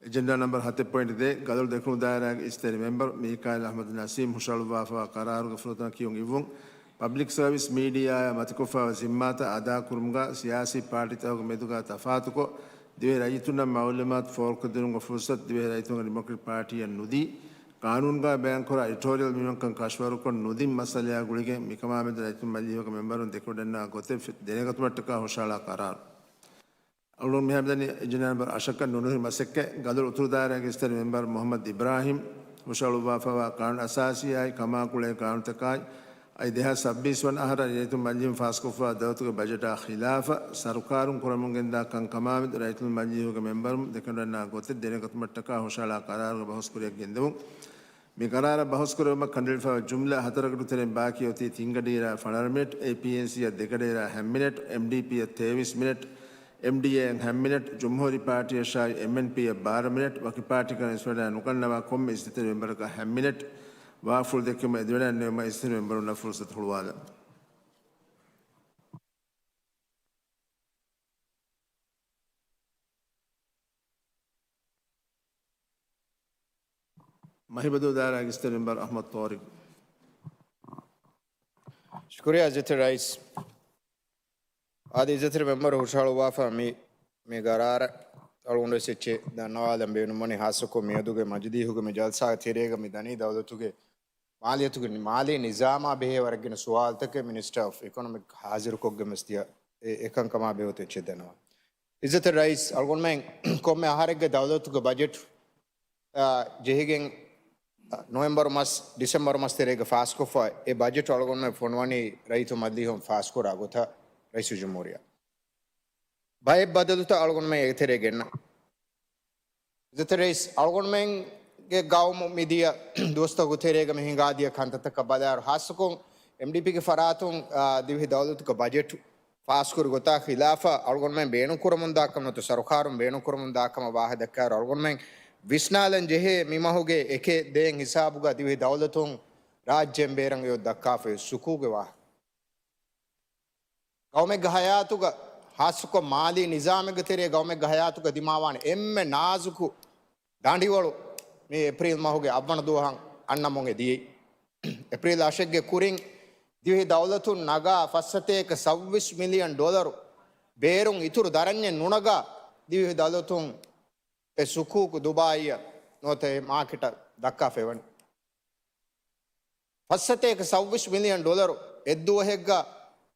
އެޖެންޑާ ނަމްބަރު ހަތެއް ޕޮއިންޓް ދޭއް، ގަދަލު ދެކުނު ދާއިރާގެ އިސްތަށި މެމްބަރު މީކާއިލް އަޙްމަދު ނަސީމް ހުށަހަޅުއްވާފައިވާ ޤަރާރުގެ ފުރަތަމަ ކިޔުން އިއްވުން. ޕަބްލިކް ސަރވިސް މީޑިއާއާ މަތިކޮށްފައިވާ ޒިންމާތައް އަދާކުރުމުގަ ސިޔާސީ ޕާޓީތަކުގެ މެދުގަ ތަފާތުކޮށް، ދިވެހި ރައްޔިތުންނަށް މަޢުލޫމާތު ފޯރުކޮށްދިނުމުގެ ފުރުޞަތު ދިވެހި ރައްޔިތުންގެ ޑިމޮކްރެޓިކް ޕާޓީއަށް ނުދީ، ޤާނޫނުގައި ބަޔާންކުރާ އެޑިޓޯރިއަލް މިނިވަންކަން ކަށަވަރުކޮށް ނުދިން މައްސަލަޔާ ގުޅިގެން މިކަމާމެދު ރައްޔިތުން މަޖިލީހުގެ މެމްބަރުން ދެކެވަޑަންނާ ގޮތެއް ފެ-، ދެނެގަތުމަށްޓަކާ ހުށަހަޅާ ޤަރާރު. އަޅުގަނޑު މިހާރު މިދަނީ އެޖެންޑާ ނަމްބަރު އަށަކަށް ނުނުހި މަސައްކަތް. ގަދަލު އުތުރު ދާއިރާގެ އިސްތަށި މެމްބަރު މުޙައްމަދު އިބްރާހިމް ހުށަހަޅުއްވާފައިވާ ޤާނޫނު އަސާސީއާއި ކަމާ ގުޅޭ ޤާނޫނުތަކާއި، އަދި ދެހާސް ސައްބީސް ވަނަ އަހަރަށް ރައްޔިތުން މަޖިލީހުން ފާސްކޮށްފައިވާ ދައުލަތުގެ ބަޖެޓާ ޚިލާފަށް ސަރުކާރުން ކުރަމުން ގެންދާ ކަންކަމާމެދު ރައްޔިތުން މަޖިލީހުގެ މެމްބަރުން ދެކެވަޑަންނާ ގޮތެއް ދެނެގަތުމަށްޓަކާ ހުށަހަޅާ ޤަރާރުގެ ބަހުސްކުރިއަށް ގެންދެވުން. މި ޤަރާރަށް ބަހުސްކުރެވުމަށް ކަނޑައެޅިފައިވާ ޖުމްލަ ހަތަރަކަށް ނުކުތެރެން ބާކީ އޮތީ ތިންގަޑިއިރާ ފަނަރަ މިނެޓް، އެޕީއެންސީއަށް ދެގަޑިއިރާ ހަ މިނެޓް، އެމްޑީޕީއަށް ތޭވީސް މިނެޓް، އެމްޑީއޭއަށް ހަ މިނެޓް، ޖުމްހޫރީ ޕާޓީއަށާއި އެމްއެންޕީއަށް ބާރަ މިނެޓް، ވަކި ޕާޓީއަކަށް އިސްވެޑާ ނުގަންނަވާ ކޮންމެ އިސްތަށި މެމްބަރަކަށް ހަ މިނެޓް، ވާހަކަފުޅު ދެއްކުމަށް އެދިވަޑައިގެންނެވުމަށް އިސްތަށި މެމްބަރުންނަށް ފުރުޞަތު ހުޅުވާލަން. މަހިބަދޫ ދާއިރާގެ އިސްތަށި މެމްބަރު އަޙްމަދު ޠާރިޤު. ޝުކުރިއްޔާ އިއްޒަތްތެރި ރައީސް. އާދެ، އިއްޒަތްތެރި މެމްބަރު ހުށަހަޅުއްވާފަ މި، މި ޤަރާރަށް އަޅުގަނޑު ވެސް އެއްޗެއް ދަންނަވާލަން ބޭނުންވަނީ، ޚާއްޞަކޮށް މިއަދުގެ މަޖިލީހުގެ މި ޖަލްސާގެ ތެރޭގަ މި ދަނީ ދައުލަތުގެ މާލިޔަތުގެ، މާލީ ނިޒާމާ ބެހޭ ވަރަށް ގިނަ ސުވާލުތަކެއް މިނިސްޓަރ އޮފް އިކޮނޮމިކް ޙާޟިރުކޮށްގެން ވެސް ދިޔަ އެ، އެކަންކަމާ ބެހޭ އެއްޗެއް ދަންނަވާ. އިއްޒަތްތެރި ރައީސް، އަޅުގަނޑުމެން ކޮންމެ އަހަރެއްގެ ދައުލަތުގެ ބަޖެޓް، އާ، ޖެހިގެން، އާ، ނޮވެމްބަރު މަސް، ޑިސެމްބަރު މަސް ތެރޭގަ ފާސްކޮށްފަ އެ ބަޖެޓު އަޅުގަނޑުމެން ފޮނުވަނީ ރައްޔިތު މަޖިލީހުން ފާސްކުރާ ގޮތަށް ރައީސުލްޖުމްހޫރިއްޔާ. ބައެއް ބަދަލުތައް އަޅުގަނޑުމެން އެތެރޭ ގެންނަ. އިއްޒަތްތެރި ރައީސް، އަޅުގަނޑުމެންގެ ގައުމު މިދިޔަ ދުވަސްތަކުގެ ތެރޭގަ މި ހިނގާދިޔަ ކަންތައްތަކަށް ބަލާއިރު، ޚާއްޞަކޮށް އެމްޑީޕީގެ ފަރާތުން، އާ، ދިވެހި ދައުލަތުގެ ބަޖެޓު ފާސްކުރި ގޮތާ ޚިލާފަށް އަޅުގަނޑުމެން ބޭނުންކުރަމުންދާ ކަމަށް ނުވަތަ ސަރުކާރުން ބޭނުންކުރަމުންދާ ކަމަށް ވާހަކަ ދައްކާއިރު، އަޅުގަނޑުމެން ވިސްނާލަން ޖެހޭ މި މަހުގެ އެކެއް ދޭއް ހިސާބުގަ ދިވެހި ދައުލަތުން ރާއްޖޭން ބޭރަށް އޮތް ދައްކާފައި ސުކޫގެ ވާހަކަ. ގައުމެއްގެ ޙަޔާތުގަ، ޚާއްޞަކޮށް މާލީ ނިޒާމެއްގެ ތެރޭ ގައުމެއްގެ ޙަޔާތުގަ ދިމާވާނެ އެންމެ ނާޒުކު ދަނޑިވަޅު މި އޭޕްރީލް މަހުގެ އަށްވަނަ ދުވަހަށް އަންނަމުން އެ ދިޔައީ. އޭޕްރީލް އަށެއްގެ ކުރިން ދިވެހި ދައުލަތުން ނަގާ ފަސް ސަތޭކަ ސައުވީސް މިލިއަން ޑޮލަރު ބޭރުން އިތުރު ދަރަންޏެއް ނުނަގާ ދިވެހި ދައުލަތުން އެ ސުކޫކު ދުބާއީއަށް ނުވަތަ އެ މާކެޓަށް ދައްކާފައިވަނީ. ފަސް ސަތޭކަ ސައުވީސް މިލިއަން ޑޮލަރު އެއްދުވަހެއްގަ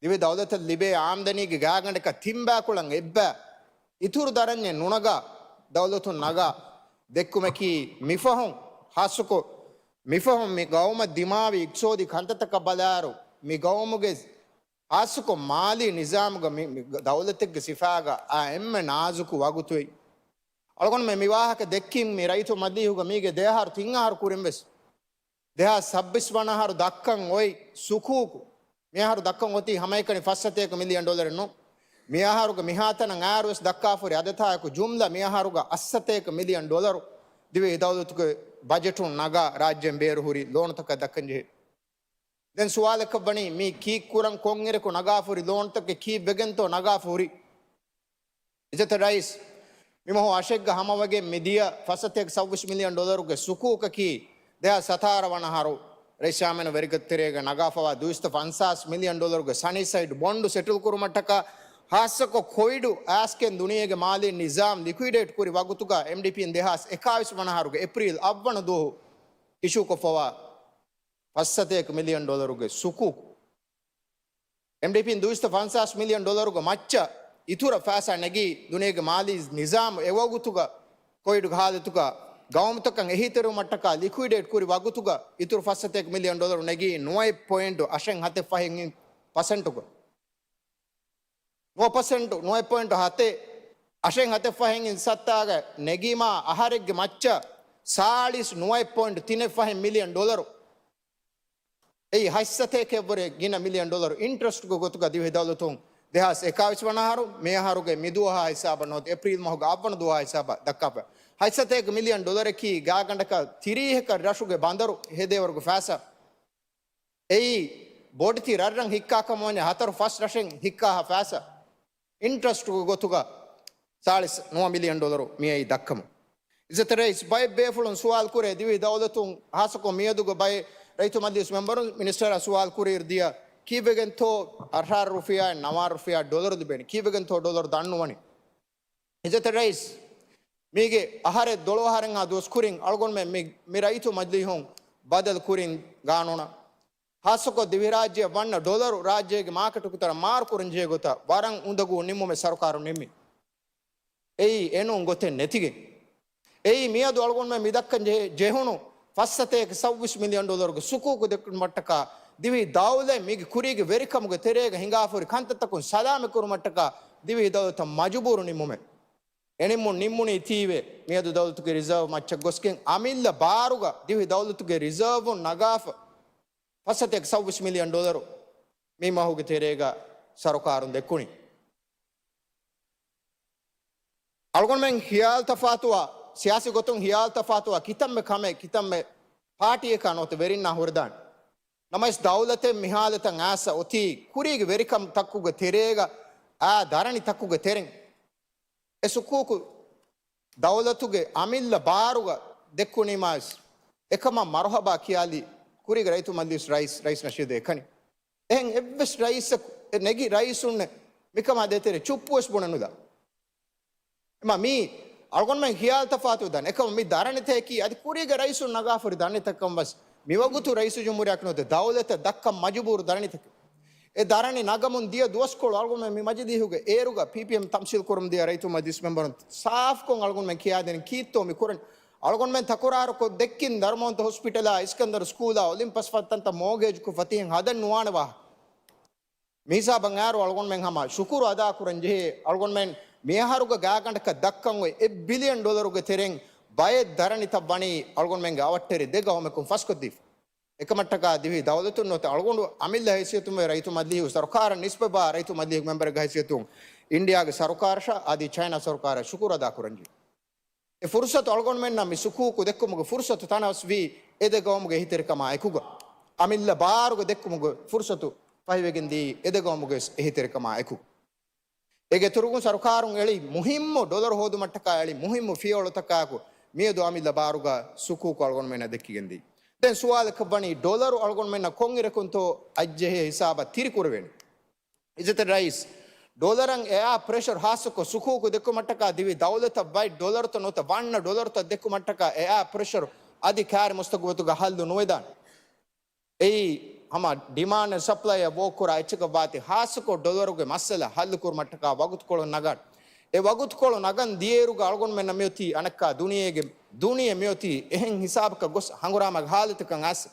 ދިވެހި ދައުލަތަށް ލިބޭ އާމްދަނީގެ ގާގަނޑަކަށް ތިން ބައިކުޅަން އެއްބައި އިތުރު ދަރަންޏެއް ނުނަގާ، ދައުލަތުން ނަގާ ދެއްކުމަކީ މިފަހުން، ހާއްސަކޮށް މިފަހުން މި ގައުމަށް ދިމާވި އިޤްތިޞާދީ ކަންތައްތަކަށް ބަލާއިރު، މި ގައުމުގެ ހާއްސަކޮށް މާލީ ނިޒާމުގަ މި، މި ދައުލަތެއްގެ ސިފާގަ އާ އެންމެ ނާޒުކު ވަގުތު އެއީ. އަޅުގަނޑުމެން މި ވާހަކަ ދެއްކީ މި ރައްޔިތު މަޖިލީހުގަ މީގެ ދެއަހަރު ތިން އަހަރު ކުރިން ވެސް. ދެހާސް ސައްބީސް ވަނަ އަހަރު ދައްކަން އޮތް ސުކޫކު މިއަހަރު ދައްކަން އޮތީ ހަމައެކަނި ފަސް ސަތޭކަ މިލިއަން ޑޮލަރެއް ނޫން. މިއަހަރުގެ މިހާތަނަށް އައިރު ވެސް ދައްކާފަ ހުރި އަދަދާއެކު ޖުމްލަ މިއަހަރުގަ އަށް ސަތޭކަ މިލިއަން ޑޮލަރު ދިވެހި ދައުލަތުގެ ބަޖެޓުން ނަގާ ރާއްޖޭން ބޭރު ހުރި ލޯނުތަކަށް ދައްކަން ޖެހޭ. ދެން ސުވާލަކަށް ވަނީ މީ ކީއްކުރަން ކޮންއިރަކު ނަގާފަ ހުރި ލޯނުތަކެއް ކީއްވެގެންތޯ ނަގާފަ ހުރި؟ އިއްޒަތްތެރި ރައީސް، މިމަހު އަށެއްގަ ހަމަވެގެން މިދިޔަ ފަސް ސަތޭކަ ސައްބީސް މިލިއަން ޑޮލަރުގެ ސުކޫކަކީ، ދެހާސް ސަތާރަ ވަނަ އަހަރު ރައީސް ޝާމެން ވެރިގަ ތެރޭގަ ނަގާފަވާ ދުއިސައްތަ ފަންސާސް މިލިއަން ޑޮލަރުގެ ސަނީ ސައިޑް ބޮންޑު ސެޓްލް ކުރުމަށްޓަކާ، ހާއްސަކޮށް ކޮވިޑު އައިސްގެން ދުނިޔޭގެ މާލީ ނިޒާމް ލިކުއިޑޭޓް ކުރި ވަގުތުގަ އެމްޑީޕީން ދެހާސް އެކާވީސް ވަނަ އަހަރުގެ އޭޕްރީލް އަށްވަނަ ދުވަހު އިޝޫކޮށްފަވާ ފަސް ސަތޭކަ މިލިއަން ޑޮލަރުގެ ސުކޫކު އެމްޑީޕީން ދުއިސައްތަ ފަންސާސް މިލިއަން ޑޮލަރުގެ މައްޗަށް އިތުރަށް ފައިސާ ނެގީ ދުނިޔޭގެ މާލީ ނިޒާމް އެވަގުތުގަ ކޮވިޑުގެ ހާލަތުގަ ގައުމުތަކަށް އެހީތެރިވުމަށްޓަކާ ލިކުއިޑޭޓް ކުރި ވަގުތުގަ އިތުރު ފަސް ސަތޭކަ މިލިއަން ޑޮލަރު ނެގީ ނުވައެއް ޕޮއިންޓު އަށެއް ހަތެއް ފަހެއް ޕަސެންޓުގަ. ނުވަ ޕަސެންޓު، ނުވައެއް ޕޮއިންޓު ހަތެއް އަށެއް ހަތެއް ފަހެއް އިން ސައްތާގަ ނެގީމާ އަހަރެއްގެ މައްޗަށް ސާޅީސް ނުވައެއް ޕޮއިންޓު ތިނެއް ފަހެއް މިލިއަން ޑޮލަރު. އެއީ ހަތް ސަތޭކައެއްވުރެ ގިނަ މިލިއަން ޑޮލަރު އިންޓްރެސްޓްގެ ގޮތުގަ ދިވެހި ދައުލަތުން ދެހާސް އެކާވީސް ވަނަ އަހަރު މި އަހަރުގެ މި ދުވަހާ ހިސާބަށް ނުވަތަ އޭޕްރީލް މަހުގެ އަށްވަނަ ދުވަހާ ހިސާބަށް ދައްކާފަ. ހަތް ސަތޭކަ މިލިއަން ޑޮލަރަކީ ގާގަނޑަކަށް ތިރީހަކަށް ރަށުގެ ބަނދަރު ހެދޭވަރުގެ ފައިސާ. އެއީ ބޮޑެތި ރަށްރަށް ހިއްކާ ކަމަށް ވަންޏާ ހަތަރު ފަސް ރަށެއް ހިއްކާހާ ފައިސާ. އިންޓްރެސްޓްގެ ގޮތުގަ ސާޅީސް ނުވަ މިލިއަން ޑޮލަރު މިއައީ ދައްކަމުން. އިއްޒަތްތެރި ރައީސް، ބައެއް ބޭފުޅުން ސުވާލު ކުރޭ، ދިވެހި ދައުލަތުން ހާއްސަކޮށް މިއަދުގެ ބައެއް ރައްޔިތު މަޖިލީސް މެމްބަރުން މިނިސްޓަރާ ސުވާލު ކުރިއިރު ދިޔަ ކީއްވެގެންތޯ އަށާރަ ރުފިޔާއެއް ނަވާރަ ރުފިޔާ ޑޮލަރު ލިބޭނެ؟ ކީއްވެގެންތޯ ޑޮލަރު ދަންނުވަނީ؟ އިއްޒަތްތެރި ރައީސް، މީގެ އަހަރެއް ދޮޅު އަހަރެއްހާ ދުވަސް ކުރިން އަޅުގަނޑުމެން މި، މި ރައްޔިތު މަޖިލީހުން ބަދަލު ކުރިން ގާނޫނަށް ހާއްސަކޮށް ދިވެހިރާއްޖެއަށް ވަންނަ ޑޮލަރު ރާއްޖޭގެ މާކެޓުގެ ތަރަށް މާރުކުރަން ޖެހޭ ގޮތަށް ވަރަށް އުނދަގޫ ނިންމުމެއް ސަރުކާރުން ނިންމި. އެއީ އެނޫން ގޮތެއް ނެތިގެން. އެއީ މިއަދު އަޅުގަނޑުމެން މި ދައްކަން ޖެހޭ، ޖެހުނު ފަސް ސަތޭކަ ސައްބީސް މިލިއަން ޑޮލަރުގެ ސުކޫކު ދެއްކުމަށްޓަކާ ދިވެހި ދައުލަތް މީގެ ކުރީގެ ވެރިކަމުގެ ތެރޭގަ ހިނގާފަ ހުރި ކަންތައްތަކުން ސަލާމަތް ކުރުމަށްޓަކާ ދިވެހި ދައުލަތަށް މަޖުބޫރު ނިންމުމެއް. އެނިންމުން ނިންމުނީ ތީވެ މިއަދު ދައުލަތުގެ ރިޒާވް މައްޗަށް ގޮސްގެން އަމިއްލަ ބާރުގަ ދިވެހި ދައުލަތުގެ ރިޒާވުން ނަގާފަ ފަސް ސަތޭކަ ސައްބީސް މިލިއަން ޑޮލަރު މި މަހުގެ ތެރޭގަ ސަރުކާރުން ދެއްކުނީ. އަޅުގަނޑުމެން ހިޔާލު ތަފާތުވާ، ސިޔާސީ ގޮތުން ހިޔާލު ތަފާތުވާ ކިތަންމެ ކަމެއް، ކިތަންމެ ޕާޓީއަކާ ނުވަތަ ވެރިންނާ ހުރެދާނެ. ނަމަވެސް ދައުލަތެއް މި ހާލަތަށް އައިސް އޮތީ ކުރީގެ ވެރިކަން ތަކުގެ ތެރޭގަ އާ ދަރަނި ތަކުގެ ތެރެއިން. އެ ސުކޫކު ދައުލަތުގެ އަމިއްލަ ބާރުގަ ދެއްކުނީމާވެސް އެކަމަށް މަރުހަބާ ކިޔާލި ކުރީގެ ރައްޔިތު މަޖިލީސް ރައީސް، ރައީސް ނަޝީދު އެކަނި. އެހެން އެއްވެސް ރައީސަކު އެ ނެގި ރައީސުންނެއް މިކަމާ ދޭތެރޭ ޗުއްޕުވެސް ބުނެނުލާ. އެމާ މީ އަޅުގަނޑުމެން ހިޔާލު ތަފާތު ދަން. އެކަމަށް މި ދަރަނިތަކީ އަދި ކުރީގެ ރައީސުން ނަގާފަ ހުރި ދަރަނިތަކަށް ވެސް މިވަގުތު ރައީސުލްޖުމްހޫރިއްޔާއަކަށް ނުވަތަ ދައުލަތަށް ދައްކަން މަޖުބޫރު ދަރަނިތަކެއް. އެ ދަރަނި ނަގަމުން ދިޔަ ދުވަސްކޮޅު އަޅުގަނޑުމެން މި މަޖިލީހުގެ އޭރުގަ ޕީޕީއެމް ތަމްސީލް ކުރަމުން ދިޔަ ރައްޔިތު މަޖިލީސް މެމްބަރުން ސާފްކޮށް އަޅުގަނޑުމެން ކިޔާދޭން ކީއްތޯ މި ކުރަން. އަޅުގަނޑުމެން ތަކުރާރުކޮށް ދެއްކިން ދަރުމަވަންތަ ހޮސްޕިޓަލާ، އިސްކަންދަރު ސްކޫލާ، އޮލިމްޕަސް ފައްތަންތައް މޯގޭޖްކޮށް ފަތިހެން ހަދަން ނުވާނެ ވާހަކަ. މިހިސާބަށް އައިރު އަޅުގަނޑުމެން ހަމަ ޝުކުރު އަދާކުރަން ޖެހޭ. އަޅުގަނޑުމެން މިއަހަރުގަ ގާގަނޑަކަށް ދައްކަން އޮތް އެއް ބިލިއަން ޑޮލަރުގެ ތެރެއިން ބައެއް ދަރަނިތައް ވަނީ އަޅުގަނޑުމެންގެ އަވަށްޓެރި ދެ ގައުމަކުން ފަސްކޮށްދީފަ. އެކަމަށްޓަކާ ދިވެހި ދައުލަތުން ނުވަތަ އަޅުގަނޑު އަމިއްލަ ހައިސިއްޔަތުން ވެ ރައްޔިތު މަޖިލީހުގެ ސަރުކާރަށް ނިސްބަތްވާ ރައްޔިތު މަޖިލީހުގެ މެމްބަރެއްގެ ހައިސިއްޔަތުން އިންޑިއާގެ ސަރުކާރަށާ އަދި ޗައިނާ ސަރުކާރަށް ޝުކުރު އަދާކުރަންޖެހޭ. އެ ފުރުސަތު އަޅުގަނޑުމެންނަށް މި ސުކޫކު ދެއްކުމުގެ ފުރުސަތު ތަނަވަސްވީ އެ ދެ ގައުމުގެ އެހީތެރިކަމާ އެކުގަ. އަމިއްލަ ބާރުގަ ދެއްކުމުގެ ފުރުސަތު ފަހިވެގެން ދިޔައީ އެ ދެ ގައުމުގެ އެހީތެރިކަމާ އެކު. އޭގެ އިތުރުގަ ސަރުކާރުން އެޅި މުހިއްމު ޑޮލަރު ހޯދުމަށްޓަކާ އެޅި މުހިއްމު ފިޔަވަޅުތަކާއެކު މިއަދު އަމިއްލަ ބާރުގަ ސުކޫކު އަޅުގަނޑުމެންނަށް ދެއްކިގެންދީ. ދެން ސުވާލަކަށް ވަނީ ޑޮލަރު އަޅުގަނޑުމެންނަށް ކޮންއިރަކުންތޯ އަތްޖެހޭ ހިސާބަށް ތިރިކުރެވޭނެ. އިއްޒަތްތެރި ރައީސް، ޑޮލަރަށް އެއާ ޕްރެޝަރު ހާއްސަކޮށް ސުކޫކު ދެއްކުމަށްޓަކާ ދިވެހި ދައުލަތަށް ބައެއް ޑޮލަރުތައް ނުވަތަ ވަންނަ ޑޮލަރުތައް ދެއްކުމަށްޓަކާ އެއާ ޕްރެޝަރު އަދި ކާރި މުސްތަގުބަތުގަ ހައްލު ނުވެދާނެ. އެއީ ހަމަ ޑިމާންޑް އެންޑް ސަޕްލައިއަށް ވޯކް ކުރާ އެއްޗަކަށް ވާތީ ހާއްސަކޮށް ޑޮލަރުގެ މައްސަލަ ހައްލު ކުރުމަށްޓަކާ ވަގުތުކޮޅު ނަގާނެ. އެ ވަގުތުކޮޅު ނަގަން ދިޔައިރުގަ އަޅުގަނޑުމެންނަށް މިއޮތީ އަނެއްކާ ދުނިޔޭގެ، ދުނިޔެ މިއޮތީ އެހެން ހިސާބަކަށް ގޮސް ހަނގުރާމަގެ ހާލަތަކަށް އައިސް.